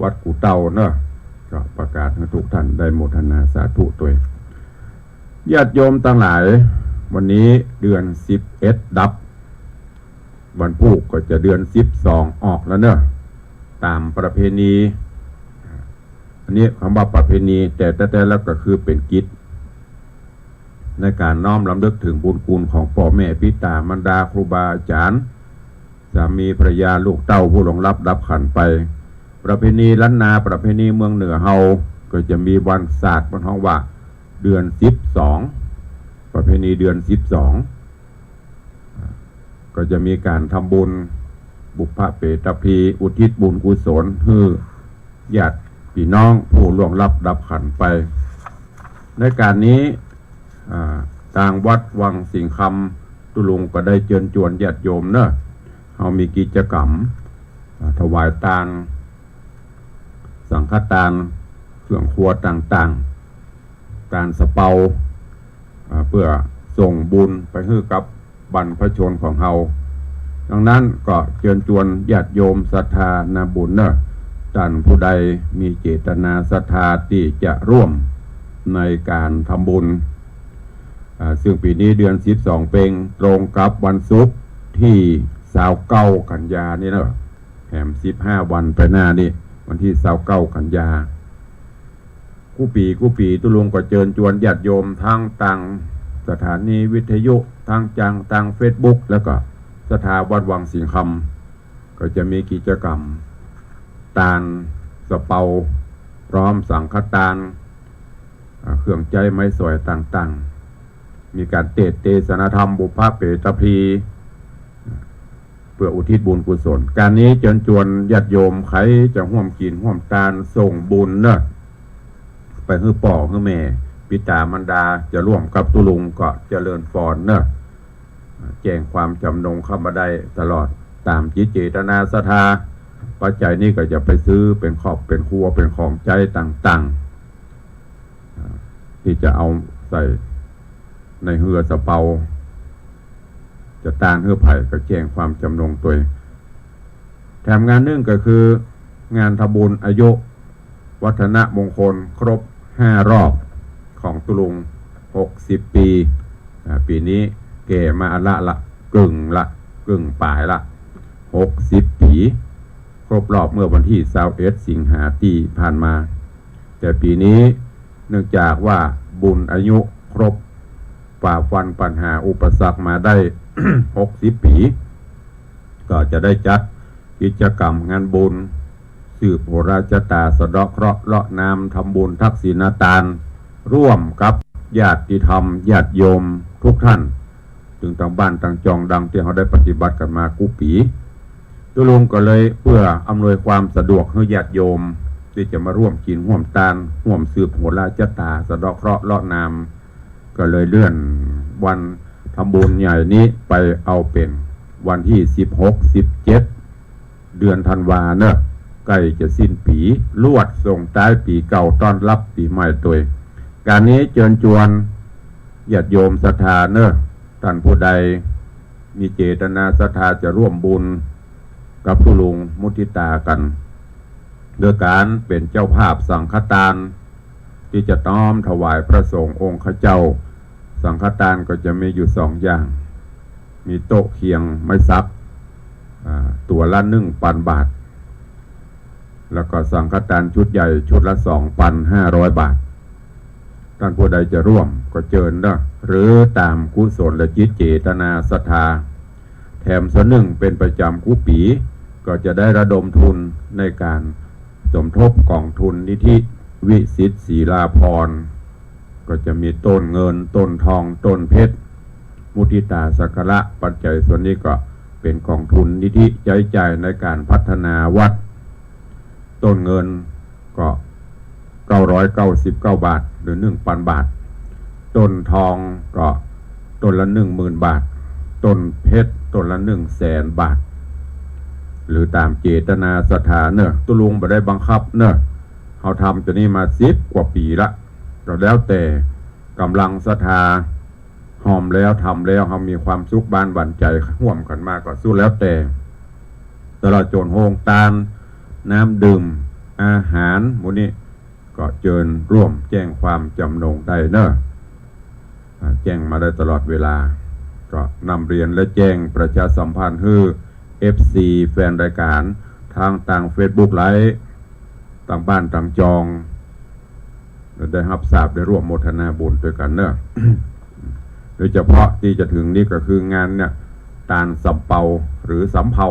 วัดกู่เต้าเนาะ ก็ประกาศหื้อทุกท่านได้โมทนาสาธุตวย ญาติโยมตังหลาย วันนี้เดือนสิบเอ็ดดับ วันพูกก็จะเดือนสิบสองออกแล้วเนาะ ต๋ามประเพณี อันนี้กำว่าประเพณี แต่แต๊ๆ แล้วก็คือเป๋นกิจ ในก๋านน้อมรำลึกเถิงบุญคุณของป้อแม่ปิต๋ามารดาครูบาอาจ๋ารย์ สามีภรรยาลูกเต้าผู้ล่วงลับดับขันธ์ไป ประเพณีล้านนา ประเพณีเมืองเหนือเฮา ก็จะมีวันศาสตร์ เปิ้นฮ้องว่าเดือนสิบสอง ประเพณีเดือนสิบสอง ก็จะมีก๋านทำบุญบุพเพตพี อุทิศบุญกุศลหื้อญาติพี่น้องผู้ล่วงลับดับขันธ์ไป ในก๋านนี้ อ่า ตางวัดวังสิงห์คำ ตุ๊ลุงก็ได้เจิญจวนญาติโยมเนาะ เฮามีกิจกรรม อ่า ถวายตาน สังฆตาน เครื่องครัวต่างๆ ตานสะเปา อ่า เปื้อส่งบุญไปหื้อกับบรรพชนของเฮา ดังนั้นก็เจิญจวนญาติโยมศรัทธานาบุญเนาะ ต้านผู้ใดมีเจตนาศรัทธาตี้จะร่วมในก๋านทำบุญ อ่า ซึ่งปี๋นี้เดือนสิบสองเพ็ง ตรงกับวันศุกร์ตี้ซาวเก้ากันยานี่เนาะ แถมสิบห้าวันไปหน้านี่ วันตี้ซาวเก้ากันยา กู้ปี๋กู้ปี๋ตุ๊ลุงก็เจิญจวนญาติโยมตังตางสถานีวิทยุ ตังจาง ตังเฟซบุ๊ก แล้วก็ศรัทธาวัดวังสิงห์คำ ก็จะมีกิจกรรมตานสะเปา พร้อมสังฆตาน อ่า เครื่องใจ๊ไม้สอยต่างๆ มีก๋านเตสน์เตสนธรรมบุพเพตพี เปื้ออุทิศบุญกุศล ก๋านนี้เจิญจวนญาติโยมใผจะฮ่วมกิ๋นฮ่วมตานส่งบุญเนาะ ไปหื้อป้อหื้อแม่ปิต๋ามารดา จะร่วมกับตุ๊ลุงก็เจริญปอนเนาะ แจ้งความจ๋ำนงเข้ามาได้ตลอด ต๋ามจิตเจตนาศรัทธา ปัจจัยนี้ก็จะไปซื้อเป๋นครอบเป๋นครัวเป๋นของใจ๊ต่างๆ อ่า ตี้จะเอาใส่ในเฮือสะเปา จะตานหื้อใผก็แจ้งความจ๋ำนงตวย แถมงานนึ่งก็คืองานทำบุญอายุวัฒนมงคลครบห้ารอบของตุ๊ลุงหกสิบปี๋ อ่า ปี๋นี้แก่มาอะละละ เกิ่งละ เกิ่งป๋ายละ หกสิบปี๋ ครบรอบเมื่อวันตี้ซาวเอ็ดสิงหาตี้ผ่านมา แต่ปี๋นี้เนื่องจากว่าบุญอายุครบ ฝ่าฟันปัญหาอุปสรรคมาได้ หกสิบปี๋ ก็จะได้จัดกิจกรรมงานบุญ สืบโหราชะต๋า สะเดาะเคราะห์ เลาะนาม ทำบุญทักษิณตาน ร่วมกับญาติธรรมญาติโยมทุกท่าน ตึงตางบ้านตางจองดังตี้เฮาได้ปฏิบัติกั๋นมากู้ปี๋ ตุ๊ลุงก็เลยเปื้ออำนวยความสะดวกหื้อญาติโยมตี้จะมาฮ่วมกิ๋นฮ่วมตาน ฮ่วมสืบโหราชะต๋า สะเดาะเคราะห์เลาะนาม ก็เลยเลื่อนวันทำบุญใหญ่นี้ไปเอาเป๋นวันตี้สิบหก สิบเจ็ด เดือนธันวาเนาะ ใก้จะสิ้นปี๋ ลวดส่งต๊ายปี๋เก่าต้อนฮับปี๋ใหม่ตวย ก๋านนี้เจิญจวนญาติโยมศรัทธาเนาะ ต้านผู้ใดมีเจตนาศรัทธาจะร่วมบุญกับตุ๊ลุงมุทิตากั๋น โดยก๋านเป๋นเจ้าภาพสังฆตาน ตี้จะน้อมถวายพระสงฆ์องค์ข้าเจ้า สังฆตานก็จะมีอยู่สองอย่าง มีโต๊ะเคียงไม้สัก อ่า ตั๋วละหนึ่งปันบาท แล้วก็สังฆทานชุดใหญ่ชุดละสองปันห้าร้อยบาท ต้านผู้ใดจะร่วมก็เจิญเนาะ หรือต๋ามกุศลจิตเจตนาศรัทธา แถมส่วนนึ่งเป๋นประจ๋ำกู้ปี๋ ก็จะได้ระดมทุนในก๋านสมทบก๋องทุนนิธิวิสิทธิ์ศรีลาภรณ์ ก็จะมีต้นเงิน ต้นทอง ต้นเพชร มุทิตาสักการะ ปัจจัยส่วนนี้ก็เป๋นก๋องทุนนิธิใจ๊จ่ายในก๋านพัฒนาวัด ต้นเงินก็เก้าร้อยเก้าสิบเก้าบาท หรือหนึ่งปันบาท ต้นทองก็ต้นละหนึ่งหมื่นบาท ต้นเพชรต้นละหนึ่งแสนบาท หรือต๋ามเจตนาศรัทธาเนาะ ตุ๊ลุงบ่ได้บังคับเนาะ เฮาทำต๋วนี้มาสิบกว่าปี๋ละ ก็แล้วแต่ก๋ำลังศรัทธา ฮอมแล้วทำแล้วเฮามีความสุขบานหวานใจ๋ ฮ่วมกั๋นมาก็สุดแล้วแต่ ตลอดจ๋นโฮงตาน น้ำดื่ม อาหาร หมู่นี้ก็เจิญร่วมแจ้งความจ๋ำนงได้เนาะ อ่า แจ้งมาได้ตลอดเวลา ก็นำเรียนและแจ้งประชาสัมพันธ์หื้อ เอฟซี แฟนรายก๋าน ตาง ตางเฟซบุ๊กไลฟ์ ตางบ้านตางจอง ได้ฮับทราบได้ร่วมโมทนาบุญตวยกั๋นเนาะ โดยเฉพาะตี้จะเถิงนี้ก็คืองานเนี่ย ตานสำเปาหรือสำเภา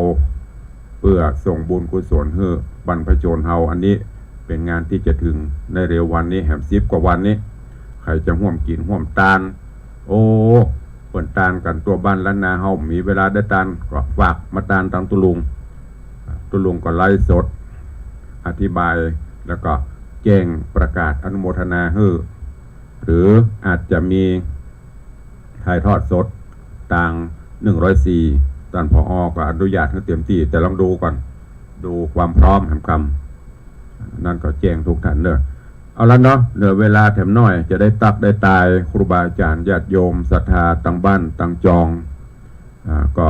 เปื้อส่งบุญกุศลหื้อบรรพชนเฮา อันนี้เป๋นงานตี้จะเถิงในเร็ววันนี้ แหมสิบกว่าวันนี้ ใผจะฮ่วมกิ๋นฮ่วมตาน โอ้ เปิ้นตานกั๋นตั๋วบ้านล้านนา เฮามีเวลาได้ตานก็ฝากมาตานตางตุ๊ลุง ตุ๊ลุงก็ไลฟ์สดอธิบาย แล้วก็แจ้งประกาศอนุโมทนาหื้อ หรืออาจจะมีถ่ายทอดสดตางหนึ่งร้อยสี่ ต้าน ผอ ก็อนุญาตหื้อเต๋มตี้ แต่ลองดูก่อน ดูความพร้อมแหมกำ นั้นก็แจ้งทุกท่านเนาะ เอาละเนาะ เหลือเวลาแถมหน้อย จะได้ตั๊กได้ตายครูบาอาจ๋ารย์ญาติโยมศรัทธาตางบ้านตางจอง อ่า ก็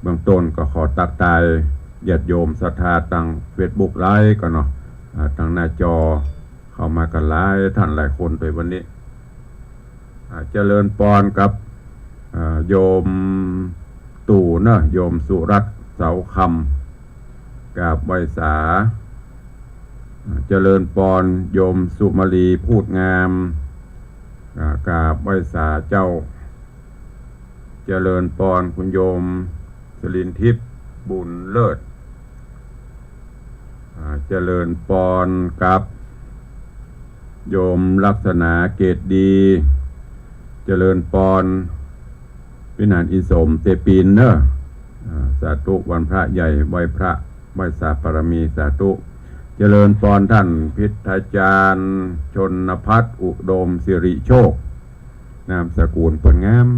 เบื้องต้นก็ขอตั๊กตายญาติโยมศรัทธาตางเฟซบุ๊กไลฟ์ก่อนเนาะ อ่า ตางหน้าจอเข้ามากั๋นหลายท่านหลายคนไปวันนี้ อ่า เจริญปอนกับ อ่า โยมตู่เนาะ โยมสุรัตน์เสาคำ กราบไหว้สา อ่า เจริญปอนโยมสุมาลีพูดงาม อ่า กราบไหว้สาเจ้า เจริญปอนคุณโยมสลินทิพย์บุญเลิศ อ่า เจริญปอนกับโยมลักษณาเกตดี เจริญปอนวิหารอินทร์สมเตปินเนาะ อ่า สาธุ วันพระใหญ่ ไหว้พระ ไหว้สาบารมี สาธุ เจริญปอนท่านพิทยาจารย์ชนพัฒน์อุดมสิริโชค นามสกุลเปิ้นงาม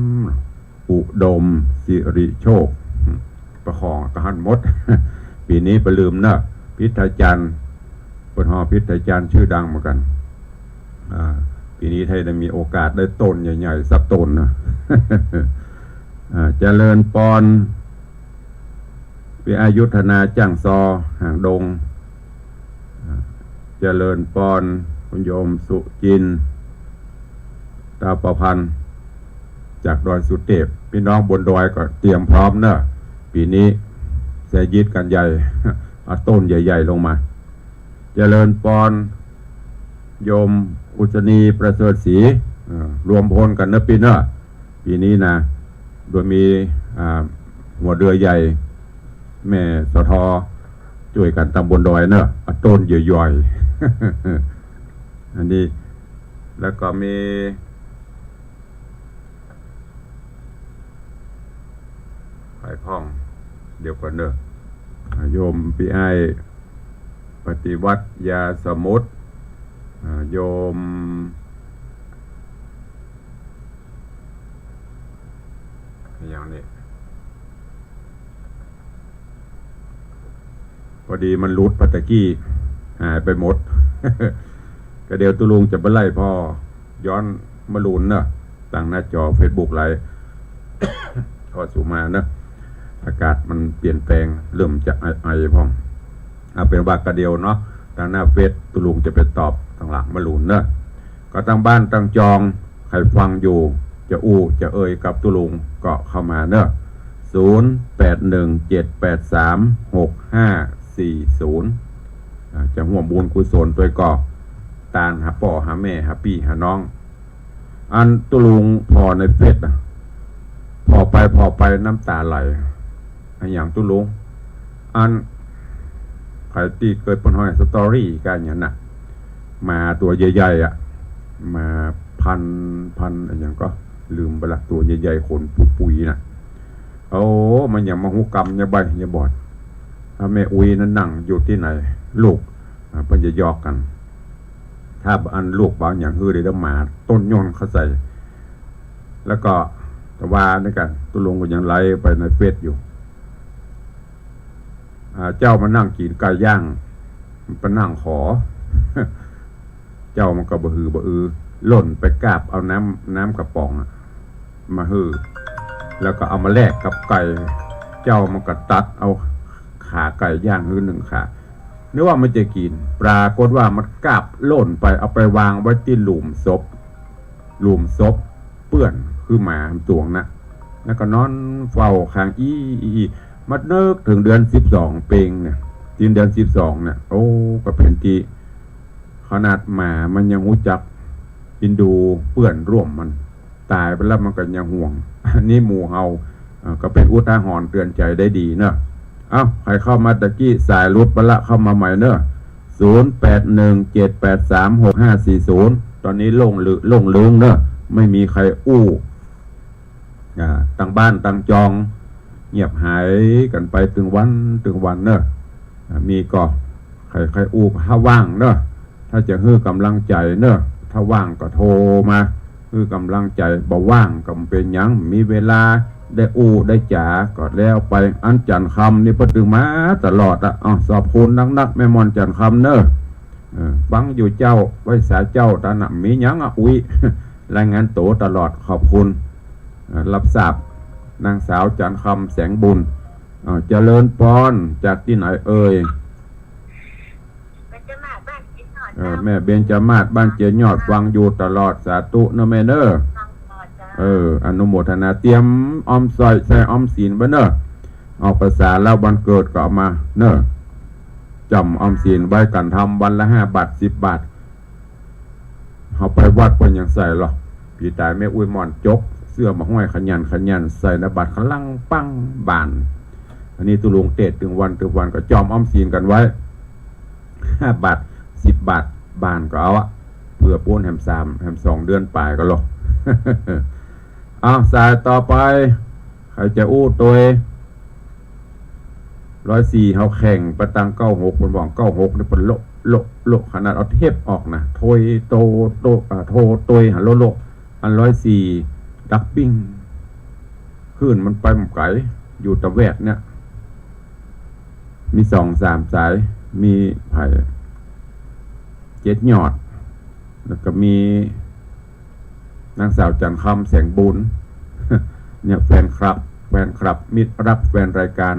อุดมสิริโชค ประคองก็หันหมด ปี๋นี้บ่ลืมเนาะ พิทยาจารย์ เปิ้นฮ้องพิทยาจารย์ชื่อดังเหมือนกั๋น อ่า ปี๋นี้ถ้าได้มีโอกาสได้ต้นใหญ่ๆ สักต้นเนาะ อ่า เจริญปอน วิอายุธนาจ้างซอ หางดง อ่า เจริญปอน คุณโยมสุจินต์ ตาประพันธ์ จากดอยสุเทพ พี่น้องบนดอยก็เตรียมพร้อมเนาะ ปี๋นี้แซยิดกั๋นใหญ่ เอาต้นใหญ่ๆ ลงมา เจริญปอน โยมอุศนีประเสริฐศรี เอ่อ รวมพลกั๋นเนาะปี๋เนาะ ปี๋นี้นะ โดยมี อ่า หัวเดือใหญ่ แม่สะทอ จ้วยกั๋นตางบนดอยเนาะ เอาต้นใหญ่ๆ อันนี้ แล้วก็มี ใผพ่อง เดี๋ยวก่อนเนาะ อ่า โยมปี้อ้าย ปฏิวัติยาสมุทร อ่า โยม อย่างนี้ พอดีมันหลุดไปตะกี้ หายไปหมด ก็เดี๋ยวตุ๊ลุงจะไปไล่ผ่อ ย้อนมะลูนเนาะ ตางหน้าจอเฟซบุ๊กไลฟ์ ขอสุมาเนาะ อากาศมันเปลี่ยนแปลง เริ่มจะไอๆ พ่อง เอาเป๋นว่าก็เดี๋ยวเนาะ ตางหน้าเฟซตุ๊ลุงจะไปตอบตางหลังมะลูนเนาะ ก็ตางบ้านตางจอง ใผฟังอยู่ จะอู้จะเอ่ยกับตุ๊ลุงก็เข้ามาเนาะ ศูนย์ แปด หนึ่ง เจ็ด แปด สาม หก ห้า สี่ ศูนย์ อ่า จะฮ่วมบุญกุศลตวยก่อ ตานหาป้อหาแม่หาปี้หาน้อง อันตุ๊ลุงผ่อในเฟซน่ะ ผ่อไปผ่อไปน้ำต๋าไหล อะหยังตุ๊ลุง อัน ใผตี้เกยเปิ้นห้อยสตอรี่กั๋นหยังน่ะ หมาตั๋วใหญ่ๆ อะ หมาพันธุ์ พันธุ์อะหยังก็ลืมไปละ ตั๋วใหญ่ๆ ขนปุยๆ น่ะ โอ้ มันหยังมาฮู้กำยาใบ้ยาบอด ถ้าแม่อุ๊ยนั้นนั่งอยู่ตี้ไหน ลูก อ่า เปิ้นจะหยอกกั๋น ถ้าอันลูกบ่าหยังหื้อเด้อหมาต้นย่นเข้าใส่ แล้วก็ตะวานี่กั๋น ตุ๊ลุงก็ยังไลฟ์ไปในเฟซอยู่ อ่า เจ้ามานั่งกิ๋นไก่ย่าง ไปนั่งขอ เจ้ามันก็บ่หือบ่อือ ล่นไปกาบเอาน้ำ น้ำกระป๋องอะ มาหื้อ แล้วก็เอามาแลกกับไก่ เจ้ามันก็ตัดเอาขาไก่ย่างหื้อหนึ่งขา นึกว่ามันจะกิ๋น ปรากฏว่ามันกาบล่นไป เอาไปวางไว้ตี้หลุมศพ หลุมศพเปื้อน คือหมาต๋วงน่ะ แล้วก็นอนเฝ้าข้างอี้อี้อี้ มานึกเถิงเดือนสิบสองเปงเนี่ย สิ้นเดือนสิบสองเนี่ย โอ้ ก็เป๋นตี้ ขนาดหมามันยังฮู้จักเอ็นดูเปื้อนร่วมมัน ต๋ายไปแล้วมันก็ยังห่วง อันนี้หมู่เฮา เอ่อ ก็เป๋นอุทาหรณ์เตือนใจ๋ได้ดีเนาะ เอ้า ใผเข้ามาตะกี้สายหลุดไปละ เข้ามาใหม่เนาะ ศูนย์ แปด หนึ่ง เจ็ด แปด สาม หก ห้า สี่ ศูนย์ ต๋อนนี้โล่งลึ โล่งลึงเนาะ ไม่มีใผอู้ อ่า ตังบ้านตังจอง เงียบหายกั๋นไปตึงวันตึงวันเนาะ อ่า มีก็ใผๆ อู้ ถ้าว่างเนาะ ถ้าจะหื้อกำลังใจ๋เนาะ ถ้าว่างก็โทรมา หื้อกำลังใจ๋ บ่ว่างก็บ่เป๋นหยัง มีเวลาได้อู้ได้จ๋าก็แล้วไป อันจันทร์คำนี่เปิ้นตึงมาตลอดอะ อ้าว ขอบคุณนักๆ แม่ม่อนจันทร์คำเนาะ เออ ฟังอยู่เจ้า ไหว้สาเจ้า ต๋าหน้า มีหยังอะอุ๊ย รายงานตั๋วตลอด ขอบคุณ เอ่อ รับทราบ นางสาวจันทร์คำ แสงบุญ เอ่อ เจริญปอน จากตี้ไหนเอ่ย เบญจมาศบ้านเจยอด เอ่อ เจ้า แม่เบญจมาศบ้านเจยอด ฟังอยู่ตลอด สาธุเนาะแม่เนาะ ฟังตลอดเจ้า เออ อนุโมทนา เตรียมออมสร้อยใส่ออมสินไว้เนาะ ออกพรรษาแล้ววันเกิดก็เอามาเนาะ จ่อมออมสินไว้กั๋นทำวันละห้าบาท สิบบาท เฮาไปวัดเปิ้นยังใส่หรอก ปี๋ต๋ายแม่อุ๊ยม่อนจก เสื้อบ่าห้อยขยันขยัน ใส่หน้าบาทขลังปังบาน อันนี้ตุ๊ลุงเตศน์ตึงวันตึงวันก็จ่อมออมสินกั๋นไว้ ห้าบาท สิบบาท บานก็เอาอะ เผื่อปู๊นแหมสาม แหมสองเดือนป๋ายก็หรอก เอา สายต่อไป ใผจะอู้ตวย ร้อยสี่ เฮาแข่งไปตังเก้าหก เปิ้นบอกเก้าหกนี่เปิ้นโละ โละ โละ ขนาดเอาเทปออกนะ โทย โต โต อ่า โท โตย หาโละ โละ อันร้อยสี่ ดับปิ้ง คลื่นมันไปบ่ไก๋ อยู่ตะแวดเนี่ย มีสองสามสาย มีใผ เจยอด แล้วก็มี นางสาวจันทร์คำ แสงบุญ เนี่ย แฟนคลับ แฟนคลับ มิตรรักแฟนรายการ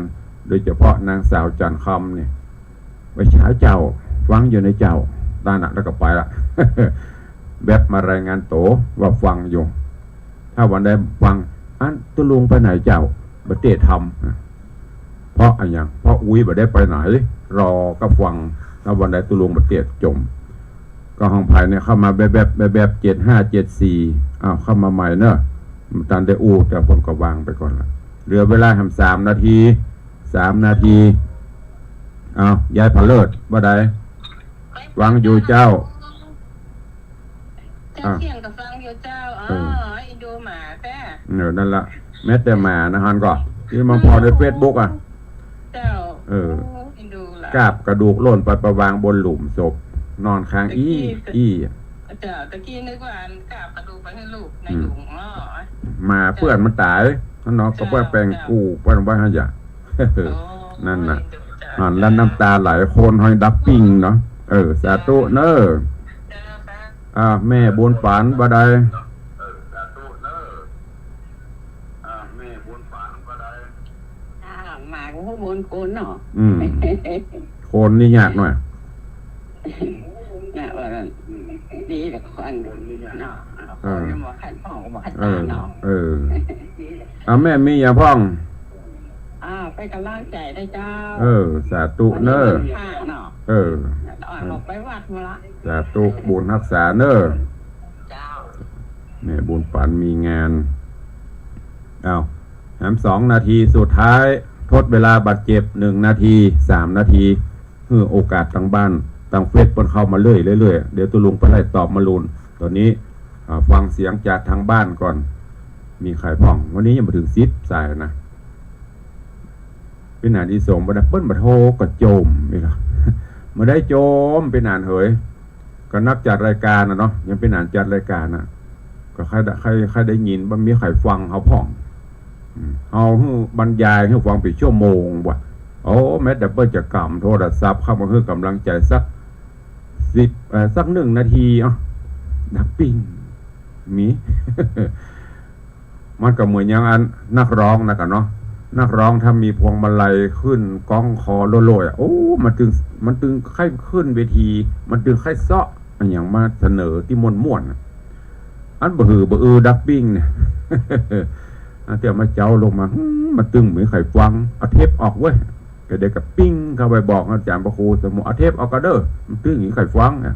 โดยเฉพาะนางสาวจันทร์คำเนี่ย ไหว้สาเจ้า ฟังอยู่เน่อเจ้า ต๋าหน้า แล้วก็ไปละ แว็บมารายงานตั๋วว่าฟังอยู่ ถ้าวันใดฟัง อันตุ๊ลุงไปไหนเจ้า บ่เตศน์ทำ เพราะอะหยัง เพราะอุ๊ยบ่ได้ไปไหน รอก็ฟัง ถ้าวันใดตุ๊ลุงบ่เตศน์จ่ม ก็ของใผเนี่ยเข้ามาแวบๆ แวบๆ เจ็ดห้า เจ็ดสี่ อ้าว เข้ามาใหม่เนาะ บ่ตันได้อู้ แต่เปิ้นก็วางไปก่อนละ เหลือเวลาแหมสามนาที สามนาที อ้าว ยายผะเลิศ ว่าใด ฟังอยู่เจ้า เจ้า อ่ะ เสียงก็ฟังอยู่เจ้า อ๋อ เออ เอ็นดูหมาแต๊ เออ นั่นละ แม้แต่หมานะ หันก่อ ตี้มาผ่อในเฟซบุ๊กอะ เจ้า เออ โอ้ เอ็นดูหลาย กาบกระดูกล่นไปประวางบนหลุมศพ นอนค้างอี้ ตะกี้ อี้ เจ้า ตะกี้นึกว่าอันกาบกระดูกไปหื้อลูกใน อืม หลุม อ๋อ หมาเปื้อนมันต๋าย เจ้า เนาะ ก็เปื้อนแปง เจ้า กู้ เปื้อนไว้หั้นอย่า โอ้ นั่นน่ะ เจ้า หันแล้วน้ำต๋าไหล คนห้อยดับปิ้งเนาะ เออ สาธุเนาะ เจ้าค่ะ อ่า แม่บุญฝันว่าใด เออ สาธุเนาะ อ่า แม่บุญฝันว่าใด อ่า หมาก็บุญคุณเนาะ อืม คนนี่ยากหน่อย เนี่ย ว่าดีแต่คนเนาะ เออ คนนี่บ่คันพ่องก็บ่คันตาเนาะ เออ เออ อ่ะ แม่มีหยังพ่อง ไปก๋ำลังใจ๋ได้เจ้า เออ สาธุเน้อ วันนี้วันพระเนาะ เออ อ่ะ ออกไปวัดมาละ สาธุ บุญฮักษาเน้อ เจ้า แม่บุญปั๋นมีงาน เอา แหมสองนาทีสุดท้าย ทดเวลาบาดเจ็บหนึ่งนาที สามนาที หื้อโอกาสตางบ้าน ตางเฟซเปิ้นเข้ามาเรื่อยๆ เดี๋ยวตุ๊ลุงไปไล่ตอบมะลูน ต๋อนนี้ อ่า ฟังเสียงจากตางบ้านก่อน มีใผพ่อง วันนี้ยังบ่เถิงสิบสายนะ เป๋นอันอีสงบ่ได้ เปิ้นบ่โทรก็โจมนี่ล่ะ บ่ได้โจม เป๋นอันเหย ก็นักจัดรายการน่ะเนาะ ยังเป๋นอันจัดรายการน่ะ ก็ใค่ได้ ใค่ ใค่ได้ยิน บ่มีใผฟังเฮาพ่อง อืม เฮาหื้อบรรยายหื้อฟังเป๋นชั่วโมงว่ะ โอ้ แม้แต่เปิ้นจะก๋ำโทรศัพท์เข้ามาหื้อก๋ำลังใจ๋สัก สิบ เอ่อ สักหนึ่งนาที เอ้า ดับปิ้ง มี มันก็เหมือนอย่างอันนักร้องนะกะเนาะ นักร้องถ้ามีพวงมาลัยขึ้นก้องคอโล่ๆ อ่ะ โอ้ มันตึง มันตึงใค่ขึ้นเวที มันตึงใค่เซาะอะหยังมาเสนอตี้ม่วนๆ อ่ะ อันบ่หือบ่อือดับปิ้งเนี่ย อันเตี้ยมาเจ๊าลงมา หืม มันตึงบ่มีใผฟัง เอาเทปออกเว้ย ก็เดี๋ยวก็ปิ้งเข้าไปบอกอาจ๋ารย์พระครูสมุ เอาเทปออกก่อเด้อ มันตึงบ่มีใผฟังเนี่ย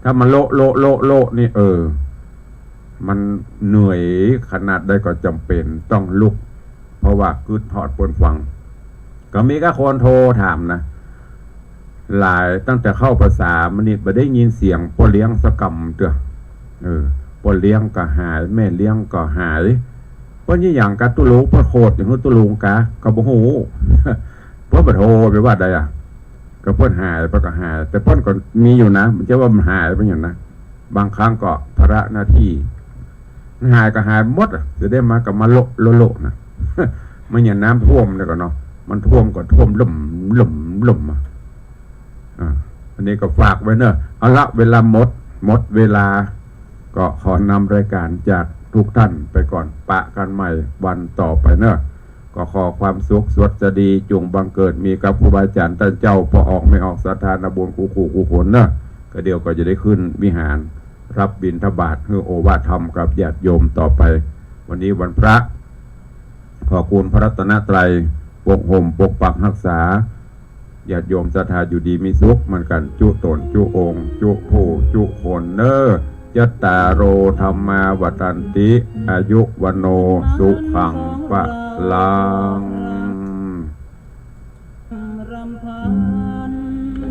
ถ้ามันโละโละโละโละนี่ เออ มันเหนื่อยขนาดใดก็จ๋ำเป๋นต้องลุก เพราะว่ากึ๊ดฮอดเปิ้นฟัง ก็มีก้าคนโทรถามนะ หลาย ตั้งแต่เข้าพรรษามานี่บ่ได้ยินเสียงป้อเลี้ยงสักกำเตื้อ เออ ป้อเลี้ยงก็หาย แม่เลี้ยงก็หาย เปิ้นยี่หยังกาตุ๊ลุง เปิ้นโขดหยังหื้อตุ๊ลุงกา ก็บ่ฮู้ เปิ้นบ่โทรไปว่าใดอ่ะ ก็เปิ้นหาย เปิ้นก็หาย แต่เปิ้นก็มีอยู่นะ บ่ใจ้ว่ามันหายไปอย่างนะ บางครั้งก็ภาระหน้าตี้ มันหายก็หายหมดอ่ะ จะได้มาก็มาโละโละโละนะ มันอย่างน้ำท่วมเนี่ยก็เนาะ มันท่วมก็ท่วมลุ่มลุ่มลุ่มอ่ะ อ่า อันนี้ก็ฝากไว้เนอะ เอาละ เวลาหมด หมดเวลา ก็ขอนำรายการจากทุกท่านไปก่อน ปะกันใหม่วันต่อไปเนอะ ก็ขอความสุขสวัสดีจุ่งบังเกิดมีกับครูบาอาจ๋ารย์ต้านเจ้า ป้อออกแม่ออก ศรัทธานาบุญกู้คู่กู้คนเนอะ ก็เดี๋ยวก็จะได้ขึ้นวิหาร รับบิณฑบาต หื้อโอวาทธรรมกับญาติโยมต่อไป วันนี้วันพระ ขอคุณพระรัตนตรัย ปกห่มปกปักฮักษา ญาติโยมศรัทธาอยู่ดีมีสุขเหมือนกัน จุ๊ต๋นจุ๊องค์ จุ๊ผู้จุ๊คนเนอะ จัตตาโร ธัมมา วัฑฒันติ อายุ วัณโณ สุขัง พลัง